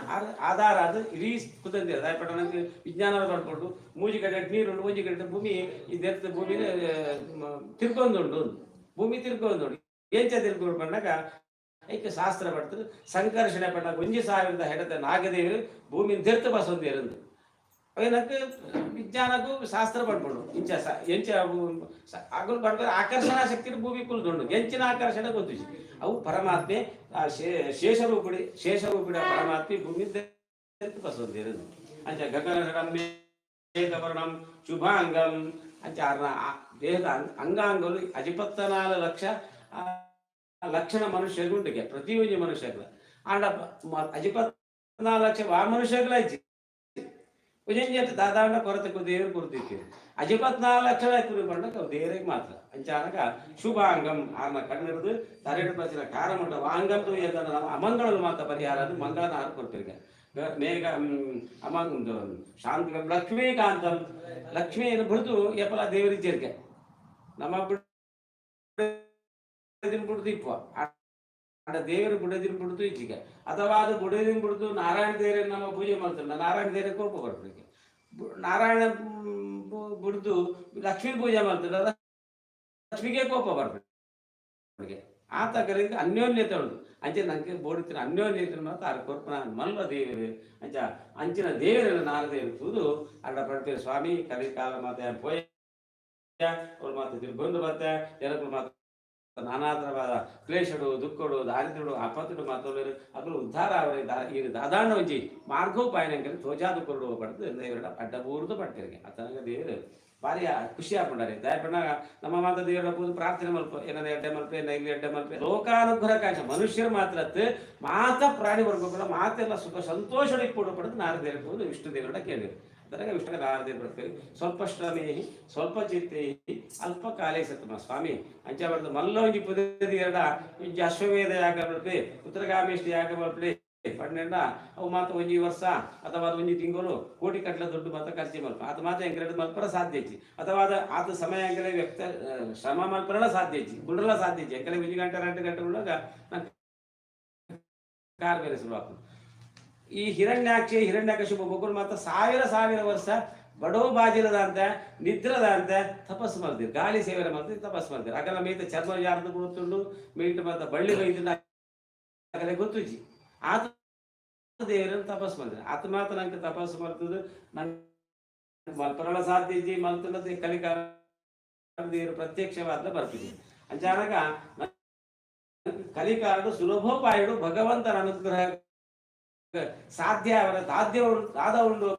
ಆಧಾರ ಅದು. ಇಡೀ ಕುದಂದಿರ ದಾಯಪಟ್ಟ ನಂಗೆ ವಿಜ್ಞಾನ ಪಡ್ಕೊಂಡು ಮೂಜಿ ಕಡೆ ನೀರುಂಡು, ಒಂಜಿ ಕಡೆ ಭೂಮಿ. ಈ ದೆರ್ತ ಭೂಮಿ ತಿರ್ಕೊಂದುಂಡು, ಭೂಮಿ ತಿರ್ಕೊಂದುಂಡು. ಎಂಚ ತಿರ್ಕೊಂಡು ಪಂಡಾಗ ಐಕೆ ಶಾಸ್ತ್ರ ಪಡ್ತದೆ. ಸಂಕರ್ಷಣೆ ಪಂಡಾಗ 1000 ಹೆಡತ ನಾಗದೇವರು ಭೂಮಿನ ದೆರ್ತ ಬಸೊಂದಿರಂದು. ಅವೇನಕ್ಕೆ ವಿಜ್ಞಾನಕ್ಕೂ ಶಾಸ್ತ್ರ ಪಡ್ಕೊಂಡು ಇಂಚ ಎಂಚ ಅವು ಅಗುಲು ಪಡ್ಕೊಂಡು ಆಕರ್ಷಣಾ ಶಕ್ತಿ ಭೂಮಿ ಕುಲ್ದುಂಡು. ಎಂಚಿನ ಆಕರ್ಷಣೆ ಗೊತ್ತಿಸಿ. ಅವು ಪರಮಾತ್ಮೆ ಆ ಶೇಷರೂಪಿಡಿ, ಶೇಷರೂಪಿಡ ಪರಮಾತ್ಮೆ ಭೂಮಿ ದೆರ್ತ ಬಸೊಂದಿರಂದು. ಅಂಚ ಗಗನ ಮೇಘವರ್ಣಂ ಶುಭಾಂಗಂ. ಅಂಚ ಆರ್ನ ದೇಹದ ಅಂಗಾಂಗಲು ಅಜಿಪತ್ತನಾಲು ಲಕ್ಷ ಲಕ್ಷಣ ಮನುಷ್ಯಗುಂಡಿಗೆ, ಪ್ರತಿಯೊಂಜಿ ಮನುಷ್ಯಗಳ. ಆಂಡ 84 ಲಕ್ಷ ವಾ ಮನುಷ್ಯಗಳ ಇಜ್ಜಿ. ಒಂಜೊಂಜಿ ದಾದಾಂಡ ಕೊರತೆ ದೇವರು ಕೊರ್ತಿತ್ತು. 84 ಲಕ್ಷ ಕುರಿ ಪಂಡ ದೇವರಿಗೆ ಮಾತ್ರ. ಅಂಚಾನಗ ಶುಭಾಂಗಂ, ಆರ್ನ ಕಣ್ಣಿರ್ದು ತರೆಡು ಬಚ್ಚಿನ ಕಾರ ಮುಟ್ಟ ವಾಂಗಂ ನಮ್ಮ ಅಮಂಗಳಲು ಮಾತ್ರ ಪರಿಹಾರ. ಅದು ಮಂಗಳನ ಆರು ಕೊಡ್ತಿರ್ಗ. ಮೇಘ ಅಮಂಗ ಶಾಂತ ಲಕ್ಷ್ಮೀಕಾಂತಂ. ಲಕ್ಷ್ಮಿಯನ್ನು ಬಿಡ್ದು ಎಪ್ಪಲ ದೇವರಿಜ್ಜರ್ಗೆ ನಮ್ಮ ಬುಡದಿನ ಬಿಡ್ದು ಇಪ್ಪ. ಆಂಡ ದೇವರು ಬುಡದಿನ ಬಿಡ್ದು ಇಜ್ಜಿಗೆ. ಅಥವಾ ಅದು ಬುಡದಿನ ಬಿಡ್ದು ನಾರಾಯಣ ದೇವರನ್ನ ನಮ್ಮ ಪೂಜೆ ಮಾಡ್ತಾರೆ, ನಾರಾಯಣ ದೇವರ ಕೋಪ ಬರ್ಬೇಕು. ನಾರಾಯಣ ಬಿಡ್ದು ಲಕ್ಷ್ಮೀ ಪೂಜೆ ಮಾಡ್ತಾರೆ, ಲಕ್ಷ್ಮಿಗೆ ಕೋಪ ಬರ್ಬೇಕು. ಆತ ಕರೆಗೆ ಅನ್ಯೋನ್ಯತೆ ಉಂಟು. ಅಂಚೆ ನಂಗೆ ಬೋಡಿತಿನ ಅನ್ಯೋನ್ಯತೆ ಮಾತ್ರ ಆರು ಕೊರ್ಪನ ಮಲ್ಲ ದೇವರು. ಅಂಚ ಅಂಚಿನ ದೇವರನ್ನು ನಾರದೇವರು ತೂದು ಅಡ ಪಡ್ತೀರಿ. ಸ್ವಾಮಿ, ಕಲಿಕಾಲ ಮಾತೆ ಪೋಯ. ಅವ್ರು ಮಾತ ತಿರ್ಗೊಂದು ಬತ್ತೆ ಜನಕುಲು ಮಾತ ನಾನಾ ತರವಾದ ಕ್ಲೇಶಡು, ದುಃಖಡು, ದಾರಿದ್ರ್ಯಡು, ಆಪತ್ತುಡು ಮಾತೊಲ್ಲೆರ್. ಅಕುಲು ಉದ್ಧಾರ ಆವರೆ ಈ ದಾದಾಂಡ ಒಂಜಿ ಮಾರ್ಗೋಪಾಯನ ಎಂಕಲೆ ತೋಜಾದ್ ಕೊರೊಡು ಪಂಡ್ದ್ ದೇವೆರ್ಡ ಅಡ್ಡ ಬೂರ್ದು ಪಂತೆರ್ಗೆ. ಅತನಗ ದೇವೆರ್ ಬಾರಿ ಖುಷಿ ಆಪುಂಡಾರೆ. ದಾಯೆ ಪಂಡ ನಮ್ಮ ಮಾತ ದೇವರ ಪೂದು ಪ್ರಾರ್ಥನೆ ಮಲ್ಪ, ಎನ್ನದ ಎಡ್ಡೆ ಮಲ್ಪೆ, ಎನ್ನ ಇಲ್ಲಿ ಎಡ್ಡೆ ಮಲ್ಪೆ. ಲೋಕಾನುಗ್ರಹ ಕಾಂಕ್ಷ ಮನುಷ್ಯರು ಮಾತ್ರ ಅತ್ತ್, ಮಾತ ಪ್ರಾಣಿ ವರ್ಗಗಳ ಮಾತೆಲ್ಲ ಸುಖ ಸಂತೋಷ ಇಪ್ಪೊಡು ಪಂಡ್ದ್ ನಾರದೇರ್ ಪೋದು ವಿಷ್ಣು ದೇವರಡ ಕೇಳಿರು. ಅದರಾಗ ವಿಷ್ಣು ನಾರದೇರ್ ಬರ್ಪೇರು. ಸ್ವಲ್ಪ ಶ್ರಮೇಹಿ ಸ್ವಲ್ಪ ಚಿತ್ತೇಹಿ ಅಲ್ಪ ಕಾಲೇ ಸತ್ತಮ ಸ್ವಾಮಿ ಅಂಚ ಬರ್ತದೆ. ಮಲ್ಲ ಒಂಜಿ ಪುದೆದ ಒಂಜಿ ಅಶ್ವಮೇಧ ಯಾಗ ಮಲ್ಪೆ, ಉತ್ತರಗಾಮೇಷ್ಟಿ ಯಾಗ ಮಲ್ಪೆ ಪಂಡೆಂಡ ಅವು ಮಾತ ಒಂಜಿ ವರ್ಷ ಅಥವಾ ಒಂಜಿ ತಿಂಗಳು ಕೋಟಿ ಕಟ್ಟಲೆ ದುಡ್ಡು ಮಾತ ಖರ್ಚು ಮಲ್ಪ. ಆತ ಮಾತ ಎಂಕಲೆಡ್ ಮಲ್ಪರ ಸಾಧ್ಯ ಇಜ್ಜಿ. ಅಥವಾ ಆತ ಸಮಯ ಎಂಕಲೆ ವ್ಯಕ್ತ ಶ್ರಮ ಮಲ್ಪರಲ ಸಾಧ್ಯ ಇಜ್ಜಿ, ಕುಂಡ್ರಲ ಸಾಧ್ಯ ಇಜ್ಜಿ. ಎಂಕಲೆ 1 ಗಂಟೆ 2 ಗಂಟೆ ಉಳ್ಳಾಗ ನಂಗೆ ಕಾರ್ ಬೇರೆ ಶುರು ಆಗ್ತದೆ. ಈ ಹಿರಣ್ಯಾಕ್ಷಿ, ಹಿರಣ್ಯಕಶಿಪು ಬೊಕ್ಕುಲು ಮಾತ ಸಾವಿರ ಸಾವಿರ ವರ್ಷ ಬಡೋ ಬಾಜಿಲದಂತೆ, ನಿದ್ರದಂತೆ ತಪಸ್ಸು ಮಾಡ್ತೀರಿ, ಗಾಳಿ ಸೇವನೆ ಮಾಡ್ತೀರಿ, ತಪಸ್ಸು ಮಾಡ್ತೀರಿ. ಅಗಲ ಮೀತ ಚರ್ಮ ಯಾರ್ದು ಗೊತ್ತುಂಡು, ಮೀಟ್ ಮಾತ ಬಳ್ಳಿ ಬೈದು ಅಗಲೆ ಗೊತ್ತುಜಿ. ಆತ ದೇವರನ್ನು ತಪಸ್ಸು ಮಾಡ್ತಾರೆ. ಆತ ಮಾತ್ರ ನಂಗೆ ತಪಸ್ಸು ಮಾಡ್ತದೆ, ನಂಗೆ ಮಲ್ಪರಳ ಸಾಧ್ಯ ಇಜ್ಜಿ. ಮಲ್ತನದ ಕಲಿಕಾರ ದೇವರು ಪ್ರತ್ಯಕ್ಷವಾದ ಬರ್ತಿದೆ. ಅಂಚಾನಗ ಕಲಿಕಾರಡು ಸುಲಭೋಪಾಯಡು ಭಗವಂತನ ಅನುಗ್ರಹ ಸಾಧ್ಯ ಅವರ ಸಾಧ್ಯ ದಾದ ಉಂಡು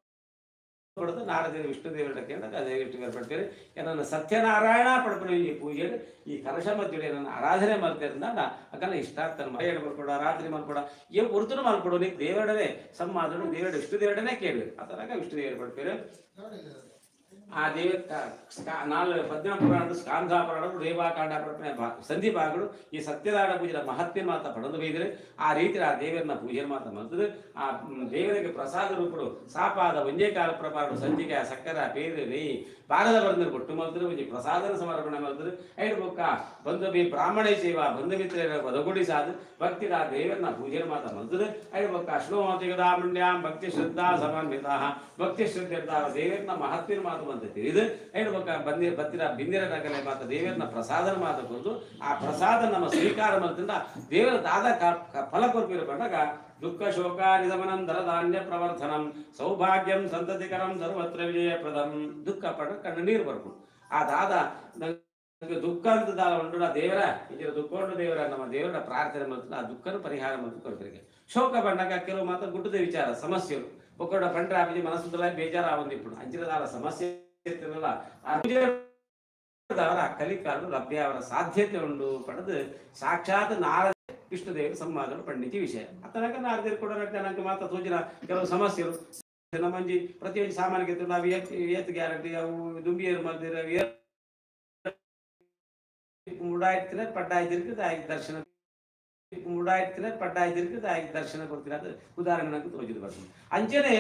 ಪಡೆದು ನಾರದೇವರು ವಿಷ್ಣು ದೇವರ ಕೇಳಿದಾಗ ಅದೇ ವಿಷ್ಣು ಪಡ್ತೀರಿ. ನನ್ನ ಸತ್ಯನಾರಾಯಣ ಪಡ್ಕೊಂಡು ಈ ಪೂಜೆ ಈ ಕಲಶ ಮಧ್ಯೆ ನನ್ನ ಆರಾಧನೆ ಮಾಡ್ತಿರಿಂದ ಅಕಲ್ಲ ಇಷ್ಟಾರ್ಥನ ಮಲ್ಪಡ, ರಾತ್ರಿ ಮಲ್ಪಡ, ಏ ಉರ್ತನು ಮಲ್ಪಡು, ನೀ ದೇವರಡನೆ ಸಮ್ಮಾದನು ದೇವರ ವಿಷ್ಣು ದೇವರಡನೆ ಕೇಳಿ. ಆತನಾಗ ವಿಷ್ಣು ದೇವರು ಪಡ್ತೀರಿ. ಆ ದೇವ ನಾಲ್ ಪದ್ಮ ಪುರಾಣ, ಸ್ಕಾಂಧ ಪುರಾಣ, ರೇವಾಕಾಂಡ ಪುರಾಣ, ಸಂಧಿ ಭಾಗಗಳು ಈ ಸತ್ಯನಾರಾಯಣ ಪೂಜೆಯ ಮಹತ್ವ ಮಾತ ಪಡೆದು ಬೈದರೆ ಆ ರೀತಿ ಆ ದೇವರನ್ನ ಪೂಜೆ ಮಾತ ಮಂತದೆ. ಆ ದೇವರಿಗೆ ಪ್ರಸಾದ ರೂಪಡು ಸಾಪಾದ ಒಂಜೇ ಕಾಲ ಪ್ರಪಾಡು ಸಂಜಿಗೆ ಸಕ್ಕರೆ, ಪೇರು, ನೆಯ್ಯಿ ಬಾರದ ಬಂದರು ಬೊಟ್ಟು ಮಲ್ತರು, ಒಂಜಿ ಪ್ರಸಾದನ ಸಮರ್ಪಣೆ ಮಲ್ತರು. ಐಡು ಬೊಕ್ಕ ಬಂಧು ಬಿ ಬ್ರಾಹ್ಮಣ ಸೇವಾ, ಬಂಧು ಮಿತ್ರರ ಬದಗುಡಿ ಸಾದು ಭಕ್ತಿದ ಆ ದೇವರನ್ನ ಪೂಜೆ ಮಾತ ಮಲ್ತದೆ. ಐಡು ಬೊಕ್ಕ ಅಶ್ನೋತಿಗದಾಮುಣ್ಯಾಂ ಭಕ್ತಿ ಶ್ರದ್ಧಾ ಸಮನ್ವಿತ, ಭಕ್ತಿ ಶ್ರದ್ಧೆ ದೇವರನ್ನ ಮಹತ್ವಿನ ಮಾತು ಬಂತೈತಿ ಇದು. ಐಡು ಬೊಕ್ಕ ಬಂದಿ ಬತ್ತಿರ ಬಿಂದಿರ ನಗಲೆ ಮಾತ ದೇವರನ್ನ ಪ್ರಸಾದನ ಮಾತು ಕೊದ್ದು ಆ ಪ್ರಸಾದ ನಮ್ಮ ಸ್ವೀಕಾರ ಮಲ್ತಿಂದ ದೇವರ ದಾದ ಫಲ ಕೊರ್ಪಿರ ಬಂದಾಗ ದುಃಖ ಶೋಕ ನಿಧಮನಂ ಧನಧಾನ್ಯ ಪ್ರವರ್ಧನಂ ಸೌಭಾಗ್ಯಂ ಸಂತತಿಕರಂ ಸರ್ವತ್ರ ವಿಜಯಪ್ರದಂ. ದುಃಖ ಪಡ ಕಣ್ಣು ನೀರು ಬರ್ಕು. ಆ ದಾದ ನಂಗೆ ದುಃಖ ಅಂತ ದಾದ ಉಂಟು. ಆ ದೇವರ ಇದರ ದುಃಖ ಉಂಟು, ದೇವರ ನಮ್ಮ ದೇವರ ಪ್ರಾರ್ಥನೆ ಮತ್ತು ಆ ದುಃಖನ ಪರಿಹಾರ ಮತ್ತು ಕೊಡ್ತಾರೆ. ಶೋಕ ಬಂದಾಗ ಕೆಲವು ಮಾತ್ರ ಗುಡ್ಡದ ವಿಚಾರ ಸಮಸ್ಯೆಗಳು ಒಕ್ಕಡ ಪಂಡ್ರೆ ಆಪಿಜಿ ಮನಸ್ಸುದಲ ಬೇಜಾರು ಆವಂದು ఇప్పుడు ಅಂಚಿನ ಸಮಸ್ಯೆ ಇರ್ತದಲ್ಲ, ಆ ಅವರ ಕಲಿಕಾರರು ಲಭ್ಯ ಅವರ ಸಾಧ್ಯತೆ ಉಂಟು ಪಡೆದು ಸಾಕ್ಷಾತ್ ನಾರದ ವಿಷ್ಣುದೇವರು ಸಂವಾದಗಳು ಪಂಡಿತಿ ವಿಷಯ. ಅತನಕ ನಾರದೇರು ಕೂಡ ನಂಗೆ ಮಾತ್ರ ತೋಜಿನ ಕೆಲವು ಸಮಸ್ಯೆಗಳು ನಮ್ಮಂಜಿ ಪ್ರತಿಯೊಂದು ಸಾಮಾನ್ಯ ನಾವು ಏತ್ ಏತ್ ಗ್ಯಾರಂಟಿ ಅವು ದುಂಬಿಯರು ಮಲ್ದಿರ ಮುಡಾಯ್ತಿನ ಪಡ್ಡಾಯ್ತಿರ್ಕ ದರ್ಶನ ಮುಡಾಯ್ತಿನ ಪಡ್ಡಾಯ್ತಿರ್ಕ ದರ್ಶನ ಕೊಡ್ತೀರ. ಅದು ಉದಾಹರಣೆ ನಂಗೆ ತೋಜಿದ್ ಬರ್ತದೆ. ಅಂಚನೆ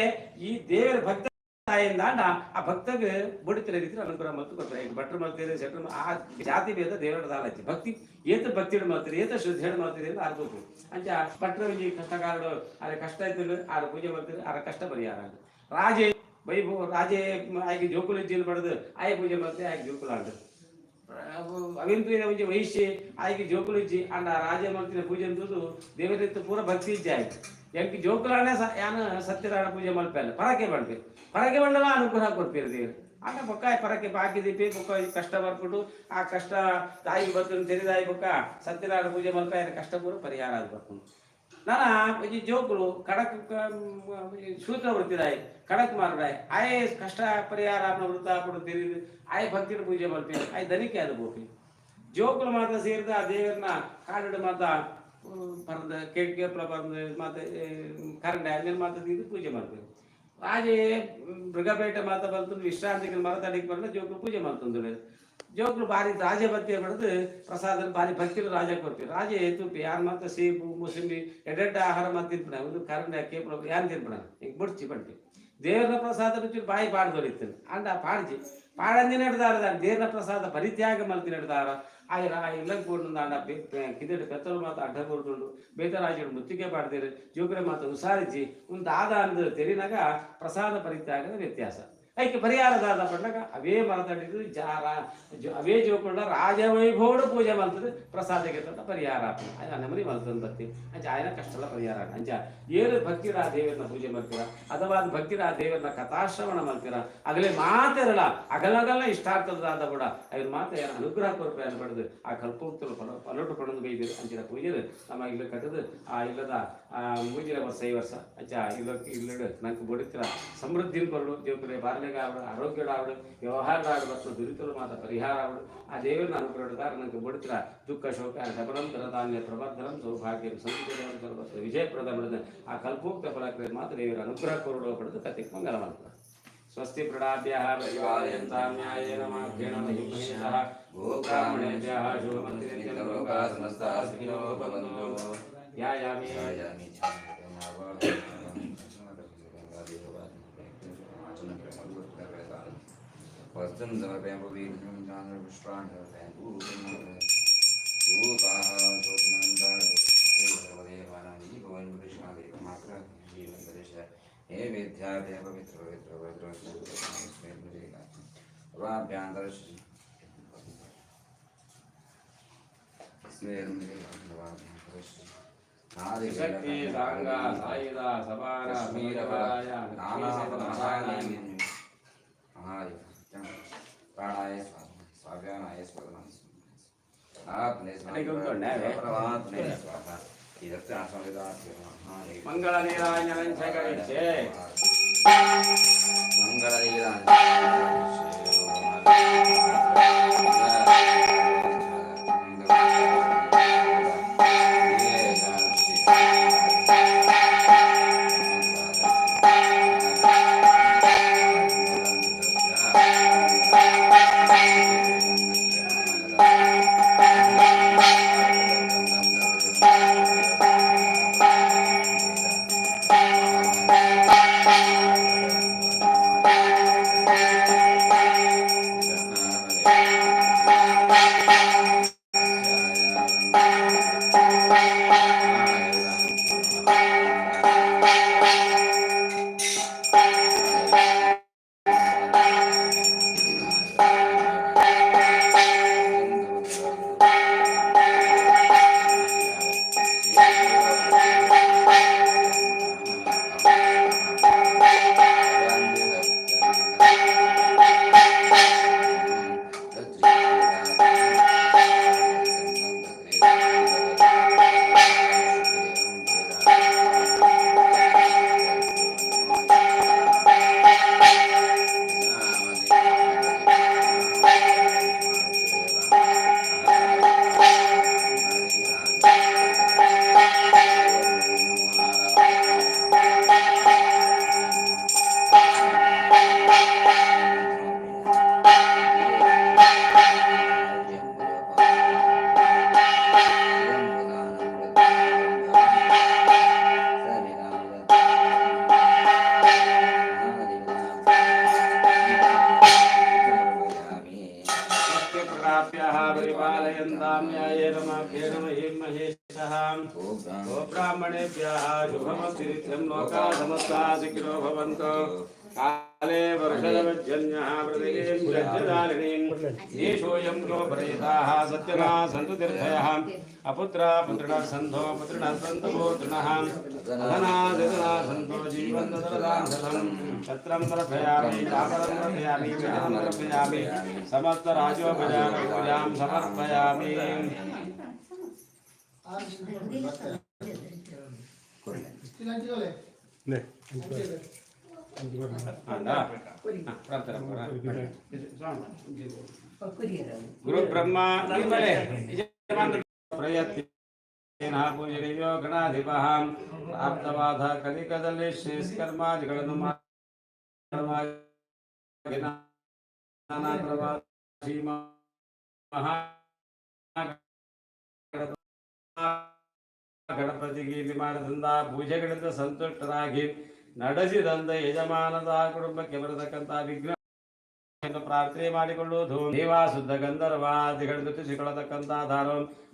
ಈ ದೇವರ ಭಕ್ತ ತಾಯಿಂದಾಂಡ ಆ ಭಕ್ತಗೆ ಬಡಿತಿರ ರೀತಿ ಅನುಗ್ರಹ ಮತ್ತು ಕೊಡ್ತಾರೆ. ಈಗ ಭಟ್ರು ಮಲ್ತೀರಿ, ಶೆಟ್ರು, ಆ ಜಾತಿ ಭೇದ ದೇವರ ದಾಲಚ್ಚಿ. ಭಕ್ತಿ ಏತ ಭಕ್ತಿಡು ಮಾಡ್ತೀರಿ, ಏತ ಶ್ರದ್ಧೆಡು ಮಾಡ್ತೀರಿ ಅಂತ ಅರ್ಥ. ಅಂಚ ಭಟ್ರು ಒಂಜಿ ಕಷ್ಟಕಾರಡು ಆರೆ ಕಷ್ಟ ಇತ್ತು, ಆರ ಪೂಜೆ ಮಾಡ್ತೀರಿ, ಆರ ಕಷ್ಟ ಪರಿಹಾರ ಆಗ. ರಾಜೆ ವೈಭವ ರಾಜೆ ಆಯ್ಕೆ ಜೋಕುಲು ಜೀಲ್ ಬಡದು ಆಯ್ ಪೂಜೆ ಮಾಡ್ತೀರಿ, ಆಯ್ಕೆ ಜೋಕುಲು ಆಂಡು. ಅವಿಂತು ಒಂಜಿ ವೈಶ್ಯ ಆಯ್ಕೆ ಜೋಕುಲು ಇಜ್ಜಿ ಅಂಡ ರಾಜ ಮಾಡ್ತಿನ ಪೂಜೆ ಅಂತದ್ದು ದೇವರಿತ್ತು ಪೂರ ಭಕ್ತಿ ಇಜ್ಜಿ. ಆಯ್ತು, ಎಂಕ್ ಜೋಕುಲಾನೆ ಯಾನ ಸತ್ಯನಾರಾಯಣ ಪೂಜೆ ಮಲ್ಪೆಲ್ಲ ಪರಕೆ ಬಂಡ್ಪೆ. ಪರಕೆ ಬಂಡಲ ಅನುಗ್ರಹ ಕೊಡ್ತೀರಿ ದೇವರು. ಆಗ ಬೊಕ್ಕ ಪರಕೆ ಬಾಕಿ ದೀಪಿ ಬೊಕ್ಕ ಕಷ್ಟ ಬರ್ಬಿಟ್ಟು ಆ ಕಷ್ಟ ತಾಯಿ ಬರ್ತದೆ ತೆರಿದಾಯಿ ಬೊಕ್ಕ ಸತ್ಯನಾರಾಯಣ ಪೂಜೆ ಮಲ್ಪ ಕಷ್ಟ ಪೂರ ಪರಿಹಾರ ಆದ್ ಬರ್ಕೊಂಡು. ನಾನ ಒಂಜಿ ಜೋಕುಲು ಕಡಕ್ ಸೂತ್ರ ವೃತ್ತಿದಾಯಿ ಕಡಕ್ ಮಾರುಡಾಯ್ ಆಯೆ ಕಷ್ಟ ಪರಿಹಾರ ಆಪುನ ವೃತ್ತ ಆಪುಡು ತೆರಿದು ಆಯೆ ಭಕ್ತಿಡು ಪೂಜೆ ಮಲ್ಪೆ, ಆಯೆ ದನಿಕೆ ಅದು ಬೋಪಿ. ಜೋಕುಲು ಮಾತ್ರ ಸೇರಿದ ಆ ದೇವರನ್ನ ಕಾಡುಡು ಮಾತ ಪರ್ದ ಕೇಪ್ಲ ಪರ್ದ ಮಾತ ಕರಂಡೆ ಅಂಜನ್ ಮಾತ ಇದು ಪೂಜೆ ಮಾಡ್ತೇವೆ. ರಾಜೆ ಮೃಗಪೇಟೆ ಮಾತ ಬಂತು ವಿಶ್ರಾಂತಿಗೆ ಮರತಡಿಗೆ ಬಂದ ಜೋಕುಲು ಪೂಜೆ ಮಾಡ್ತಂದ್ರೆ ಜೋಕುಲು ಬಾರಿ ರಾಜ ಭಕ್ತಿ ಪಡೆದು ಪ್ರಸಾದ ಬಾರಿ ಭಕ್ತಿಲು ರಾಜ ಕೊಡ್ತೀವಿ. ರಾಜ ತೂಪಿ ಯಾರು ಮಾತ್ರ ಸೇಬು, ಮುಸಂಬಿ ಎಡೆಡ್ಡ ಆಹಾರ ಮಾತ್ರ ತಿನ್ಪಣ, ಒಂದು ಕರಂಡೆ ಕೇಪ್ಲ ಯಾರು ತಿನ್ಪಣ ಈಗ ಬುಡ್ಚಿ ಬಂಟಿ. ದೇವರ ಪ್ರಸಾದ ರುಚಿ ಬಾಯಿ ಪಾಡ್ದೊಳಿತ್ತು ಅಂಡ ಪಾಡ್ಜಿ ಪಾಡಂದಿನ ಹಿಡ್ದಾರ ದೇವರ ಪ್ರಸಾದ ಪರಿತ್ಯಾಗ ಮಲ್ತಿನ ಹಿಡ್ದಾರ. ಆಯ್ರ ಆ ಇಲ್ಲಗ್ ಬೋರ್ಡು ಕಿದೆಡ್ ಪೆತ್ತಲು ಮಾತ ಅಡ್ಡ ಬೋರ್ದುಂಡು ಬೇತರಾಜರು ಮುತ್ತಿಗೆ ಪಾಡ್ದಿರು ಜೋಗ್ರೆ ಮಾತ ಉಸಾರಿಜಿ ಒಂದು ದಾದ ಅಂದು ತೆರಿನಾಗ ಪ್ರಸಾದ ಪರಿತ್ಯಾಗದ ವ್ಯತ್ಯಾಸ. ಐಕೆ ಪರಿಹಾರ ದಾದ ಪಂಡಗ ಅವೇ ಮರದಡಿದು ಜಾರ ಅವೇ ಜೋಕೊಂಡ ರಾಜವೈಭವಡು ಪೂಜೆ ಮಲ್ತದೆ, ಪ್ರಸಾದಕ್ಕೆ ತಂದ ಪರಿಹಾರ ಆಪುಂಡು. ಆಯ್ನ ನೆಮ್ಮದಿ ಮಲ್ತಂದು ಬತ್ತಿ ಅಂಚ ಆಯ್ನ ಕಷ್ಟಲ ಪರಿಹಾರ ಆಂಡ್. ಅಂಚ ಏರು ಭಕ್ತಿರ ಆ ದೇವರನ್ನ ಪೂಜೆ ಮಲ್ತೀರ ಅಥವಾ ಅದು ಭಕ್ತಿರ ಆ ದೇವರನ್ನ ಕಥಾಶ್ರವಣ ಮಲ್ತೀರ, ಅಗಲೇ ಮಾತೆರಲ ಅಗಲಗಲ ಇಷ್ಟಾರ್ಥದಾದ ಕೂಡ ಐನ ಮಾತೆ ಅನುಗ್ರಹ ಕೊರಪೆ ಪಡೆದು ಆ ಕಲ್ಪೋಕ್ತಲು ಪಲ ಪಲೋಟು ಪಡೊಂದು ಬೈದಿರು. ಅಂಚಿನ ಪೂಜೆರು ನಮ್ಮ ಇಲ್ಲ ಕಟ್ಟದು ಆ ಇಲ್ಲದ ಆ ಮೂಜಿನ ವರ್ಷ ಈ ವರ್ಷ ಅಂಚ ಇಲ್ಲ ಇಲ್ಲಡು ನಂಗೆ ಬಡಿತಿರ ಸಮೃದ್ಧಿನ ಕೊರಡು, ದೇವಕುಲೆ ಬಾರ್ಲೆಗ ಆವಡು, ಆರೋಗ್ಯಡ ಆವಡು, ವ್ಯವಹಾರದ ಆಡು ಮತ್ತು ದುರಿತಲು ಮಾತ ಪರಿಹಾರ ಆವಡು. ಆ ದೇವರನ್ನ ಅನುಗ್ರಹದಾರ ನಂಗೆ ಬಡಿತಿರ ದುಃಖ ಶೋಕ ಶಬರಂ ಧನಧಾನ್ಯ ಪ್ರವರ್ಧನಂ ಸೌಭಾಗ್ಯಂ ಸಂತೋಷಂ ಸರ್ವತ್ರ ವಿಜಯಪ್ರದ ಪಡೆದ ಆ ಕಲ್ಪೋಕ್ತ ಫಲಕ್ಕೆ ಮಾತ್ರ ದೇವರ ಅನುಗ್ರಹ ಕೊರಡು ಪಡೆದು ಕತೆಗೆ ಮಂಗಲ ಮಾಡ್ತಾರೆ. ಸ್ವಸ್ತಿ ಪ್ರಣಾಭ್ಯಃ ಪರಿಪಾಲಯಂತಾಂ ನ್ಯಾಯೇನ ಮಾರ್ಗೇಣ ಮಹಿಂ ಮಹಿಷಃ ಗೋಬ್ರಾಹ್ಮಣೇಭ್ಯಃ ಶುಭಮಸ್ತು ನಿತ್ಯಂ. ಲೋಕಾಃ ಸಮಸ್ತಾಃ ಸುಖಿನೋ ಭವಂತು. ಧ್ಯಾಯಾಮಿ. ಧ್ಯಾಯಾಮಿ. ವಸ್ತ್ರಂ ಸಮರ್ಪಯಾಮಿ, ಪುಷ್ಪಾಣಿ ಸಮರ್ಪಯಾಮಿ, ಧೂಪಾಃ ನೈವೇದ್ಯಾಭ್ಯ ಪವಿತ್ರ ಪವಿತ್ರ ಪವಿತ್ರ ಪವಿತ್ರ ಶಕ್ತಿ ಸಾಂಗ ಸಾಯುಧ ಸಬಾರ ಸಮರಾಯ ಪ್ರಾಣಾಯ ಸ್ವಾಹ, ಸ್ವಾವ್ಯಾನಾಯ ಸ್ವಾಹ, ಆತ್ಮನೆ ಪರಮಾತ್ಮನೆ ಸ್ವಾಹ. ಮಂಗಳ ನೀರಾಂಜನಂ ಶೇಖರಿಸೆ. ಮಂಗಳ ಸ್ವಸ್ತಿ ಪ್ರಣಾಭ್ಯಃ ಪರಿಪಾಲಯಂತಾಂ ನ್ಯಾಯೇನ ಮಾರ್ಗೇಣ ಮಹಿಂ ಮಹೇಶಃ. ಗೋಬ್ರಾಹ್ಮಣೇಭ್ಯಃ ಶುಭಮಸ್ತು ನಿತ್ಯಂ. ಲೋಕಾಃ ಸಮಸ್ತಾಃ ಸುಖಿನೋ ಭವಂತು. ಕಾಲೇ ವರ್ಷದವಜ್ಜನ್ಯಃ ಪೃಥಿವೀಂ ಸಸ್ಯಶಾಲಿನೀಂ. ದೇಶೋऽಯಂ ಗೋಪರೇತಾः ಸತ್ಯನಾ ಸಂತು ತೀರ್ಥಯः. ಅಪುತ್ರ ಪುತ್ರಿಣः ಸन्तो, ಪುತ್ರಿಣः सन्तु ಪೌತ್ರಿಣः. ಅಧನಾ ಜಗನಾ ಸन्तो ಜೀವಂತ ಶತಂ. ಛತ್ರಂ ಸಮರ್ಪಯಾಮಿ, ಚಾಮರಂ ಸಮರ್ಪಯಾಮಿ, ವ್ಯಜनं ಸಮರ್ಪಯಾಮಿ, ಸಮಸ್ತ ರಾಜೋಪಚಾರ ಪೂಜಾಂ ಸಮರ್ಪಯಾಮಿ. ಗುರು ಬ್ರಹ್ಮ ಪ್ರಯತ್ನ ಪೂಜನೀಯೋ ಗಣಾಧಿಪಃ. ಪ್ರಾಪ್ತವಾದ ಕಲಿಕದಲ್ಲಿ ಶ್ರೇಷ್ಕರ್ಮಾದಿಗಳನ್ನು ಮಾಡುವ ನಾನಾ ಪ್ರವಾಸಿ ಮಹಾ ಗಣಪತಿಗೆ ಇಲ್ಲಿ ಮಾಡಿದಂಥ ಪೂಜೆಗಳಿಂದ ಸಂತುಷ್ಟರಾಗಿ ನಡೆಸಿದಂಥ ಯಜಮಾನದ ಕುಟುಂಬಕ್ಕೆ ಬರತಕ್ಕಂಥ ವಿಘ್ನ ಎಂದು ಪ್ರಾರ್ಥನೆ ಮಾಡಿಕೊಳ್ಳುವುದು. ದೇವಾಶುದ್ಧ ಗಂಧರ್ವಾದಿಗಳನ್ನು ತುತಿಸಿಕೊಳ್ಳತಕ್ಕಂತಹ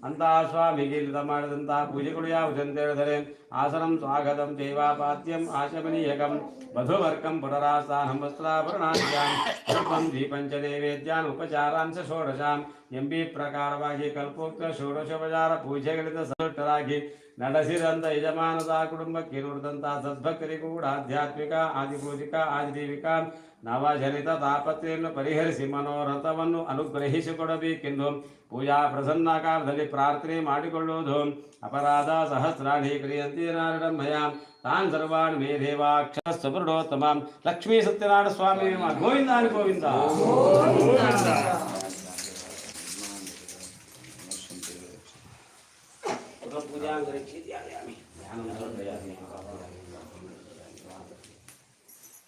ಅಂತಹ ಸ್ವಾಮಿಗೆ ಇಲ್ಲದ ಮಾಡಿದಂತಹ ಪೂಜೆಗಳು ಯಾವುದು ಅಂತ ಹೇಳಿದರೆ, ಆಸನಂ ಸ್ವಾಗತಂ ದೇವಾಪಾದ್ಯಂ ಆಚಮನೀಯಕಂ ಮಧುವರ್ಕಂ ಪುನರಾಸ್ಥಾನಂ ವಸ್ತ್ರಾಭರಣಾದ್ಯಾಂ ಧೂಪಂ ದೀಪಂಚ ನೈವೇದ್ಯಾನ್ ಉಪಚಾರಾಂಶ ಷೋಡಶಾಂ ಎಂಬಿ ಪ್ರಕಾರವಾಗಿ ಕಲ್ಪೋಕ್ತ ಷೋಡಶೋಪಚಾರ ಪೂಜೆಗಳಿಂದ ಸಂತುಷ್ಟರಾಗಿ ನಡೆಸಿದಂಥ ಯಜಮಾನದ ಕುಟುಂಬಕ್ಕೆ ನುಡಿದಂತಹ ಸದ್ಭಕ್ತರಿಗೂ ಕೂಡ ಆಧ್ಯಾತ್ಮಿಕ, ಆದಿಭೌತಿಕ, ಆದಿದೈವಿಕ ನವಜನಿತ ತಾಪತ್ರೆಯನ್ನು ಪರಿಹರಿಸಿ ಮನೋರಥವನ್ನು ಅನುಗ್ರಹಿಸಿಕೊಡಬೇಕೆಂದು ಪೂಜಾ ಪ್ರಸನ್ನ ಕಾಲದಲ್ಲಿ ಪ್ರಾರ್ಥನೆ ಮಾಡಿಕೊಳ್ಳುವುದು. ಅಪರಾಧ ಸಹಸ್ರಾಣಿ ಕ್ರಿಯಂತೆ ನಾರಡಮಯ ತಾನ್ ಸರ್ವಾಣ್ ಮೇ ದೇವಾಕ್ಷ ಸುಪುರುಡೋತ್ತಮ. ಲಕ್ಷ್ಮೀ ಸತ್ಯನಾರಾಯಣ ಸ್ವಾಮಿ. ಗೋವಿಂದ ಗೋವಿಂದ. ಪೂಜಾಂ ಕರಿಷ್ಯೆ, ಧ್ಯಾಯಾಮಿ, ಧ್ಯಾನಂ ಸಮರ್ಪಯಾಮಿ,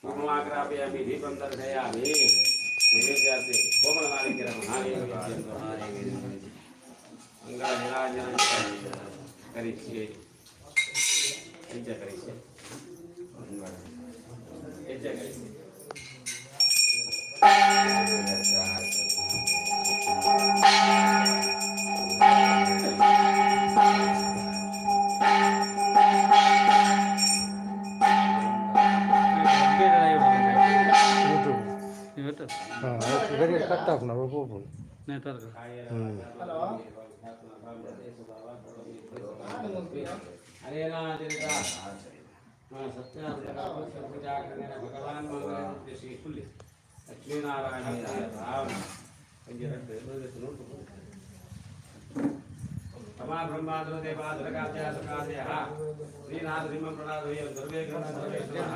ಕುಂಕುಮಾಗ್ರಾಪಯಾಮಿ, ದೀಪಂ ದರ್ಶಯಾಮಿ. ನೈವೇದ್ಯಾರ್ಥೆ ಕೋಮಲ ನಾರಿಕೆರ ಮಹಾನೈವೇದ್ಯಂ ಮಂಗಳ ನಿರಾಜನ ಕರಿಷ್ಯೆ. ಎಂಚ ಕರಿಷ್ಯೆ? ಎಂಚ ಕರಿಷ್ಯೆ? ಹಾಂ, ಬೇರೆ ಕಟ್ ಆಫ್ ನಾವು ಹೋಗ್ಬೋದು. ನೆಟ್ವರ್ಕ್. ಹ್ಞೂ. ಅನೇನಾಚರಿತ ಸತ್ಯನಾರಾಯಣ ಭಗವಾನ್ ಶ್ರೀ ಹುಲ್ಲಿ ಲಕ್ಷ್ಮೀನಾರಾಯಣ ಒಂಜಿ ರಡ್ಡು ನೋಟು. ರಮಾ ಬ್ರಹ್ಮಾದ್ರ ದೇವಾದ್ರಕಾದ್ಯ ಸುಖಾದಯಃ ಶ್ರೀನಾಥ ಸಿಂಹ ಪ್ರಣಾದಯ ದುರ್ವೇ ಸರ್ವೇಶ್ವರಃ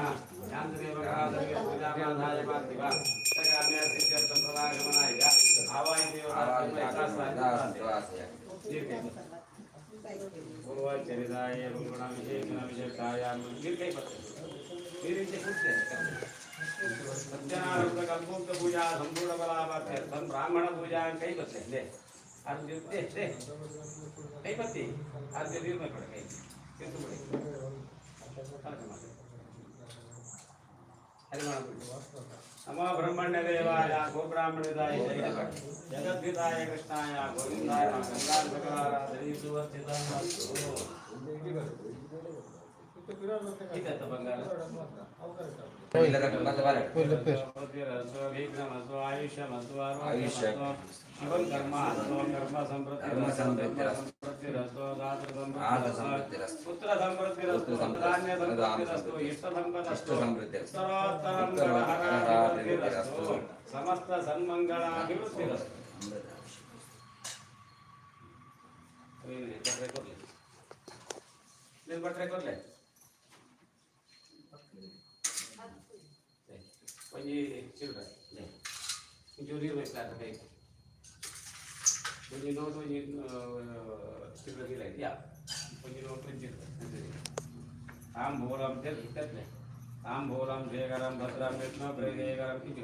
ಶಾಂತದೇವ ಗ್ರಹಾದಯ ಪೂಜಾಮಾಧಾಯ ಪಾರ್ಥಿವ ಕಾಮ್ಯ ಸಿದ್ಧ್ಯರ್ಥಂ ಪ್ರದಾಗಮನಾಯ ಆವಾಹಿ ದೇವತಾ. ಪೂರ್ವಚರಿತಾಯ ಗುಣ ವಿಶೇಷಣ ವಿಶೇಷಾಯಾಮ ನೀರ್ಕೈ ಬರ್ತದೆ, ನೀರಿಂಚೆ ಕೂಡ್ತೇನೆ. ಸತ್ಯನಾರಾಯಣ ಕಲ್ಪೋಕ್ತ ಪೂಜಾ ಸಂಪೂರ್ಣ ಫಲಾವಾಪ್ತ್ಯರ್ಥಂ ಬ್ರಾಹ್ಮಣ ಪೂಜಾ. ಕೈ ಬರ್ತದೆ ಲೇ ಅದು they they ಕೈ ಬತ್ತಿ ಅದು ನೀರು ಕೊಡೆ, ಕೈ ತಿಂದು ಬಿಡಿ. ಕಲಕ ಮಾಡಿ ಹರಿ ಮಾಡಬಿಡಿ. ನಮೋ ಬ್ರಹ್ಮಣ್ಯ ದೇವಾಯ ಗೋಬ್ರಾಹ್ಮಣಿದಾಯ ಜಗದ್ವಿತಾಯ ಕೃಷ್ಣಾಯ ಗೋವಿಂದಾಯ ಗಂಗಾಧರಾಧರಿ. ಬಂಗಾರ. ಆಯುಷ್ಯಮಸ್ತು, ಶಿವಂ ಕರ್ಮ ಅಸ್ತು, ಕರ್ಮ ಸಂಪೃಪ್ತಿರಸ್ತು, ಸಂಪೃಪ್ತಿರಸ್ತು, ದಾತೃ ಸಂಪೃಪ್ತಿರಸ್ತು, ಪುತ್ರ ಸಂಪೃಪ್ತಿರಸ್ತು, ಧಾನ್ಯ ಸಂಪೃಪ್ತಿರಸ್ತು, ಇಷ್ಟ ಸಂಪದಸ್ತು, ಉತ್ತರೋತ್ತರಂ ಗಣಹರಾಭಿವೃದ್ಧಿರಸ್ತು, ಸಮಸ್ತ ಸನ್ಮಂಗಳಾಭಿವೃದ್ಧಿರಸ್ತು. ಬಟ್ರೆ ಕೊಡ್ಲಿ, ನೀನು ಬಟ್ರೆ ಕೊಡ್ಲೆ. ಒಂಜಿ ಚಿಲ್ಲರೆ ಒಂಚೂರು ನೀರು ಬೇಕಾದ ಕೈ. ಒಂಜಿ ನೋಟು, ಒಂಜಿ ಚಿಲ್ಲರೆ ನೀರು ಇದೆಯಾ? ಒಂಜಿ ನೋಟು, ಒಂಜಿ ಚಿಲ್ಲರೆ. ತಾಂಬೂಲಂ ತೆತ್ಲೆ ತಾಂಬೂಲಂ ಶೇಖರಂ ಭದ್ರಂ ವಿಷ್ಣು ಪ್ರೀತಿಕರಂ ಇತಿ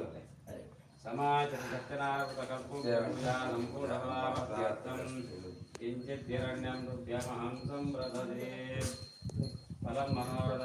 ಸಮಾಜ ಸತ್ಯನಾರಾಯಣ ಕಲ್ಪೂಜಾ ಸಂಪೂರ್ಣಫಲಾಪ್ತ್ಯರ್ಥಂ ಕಿಂಚಿತ್ ಹಿರಣ್ಯಂ ತುಭ್ಯಮಹಂ ಸಂಪ್ರದದೆ. ಫಲಂ ಮನೋರಥ.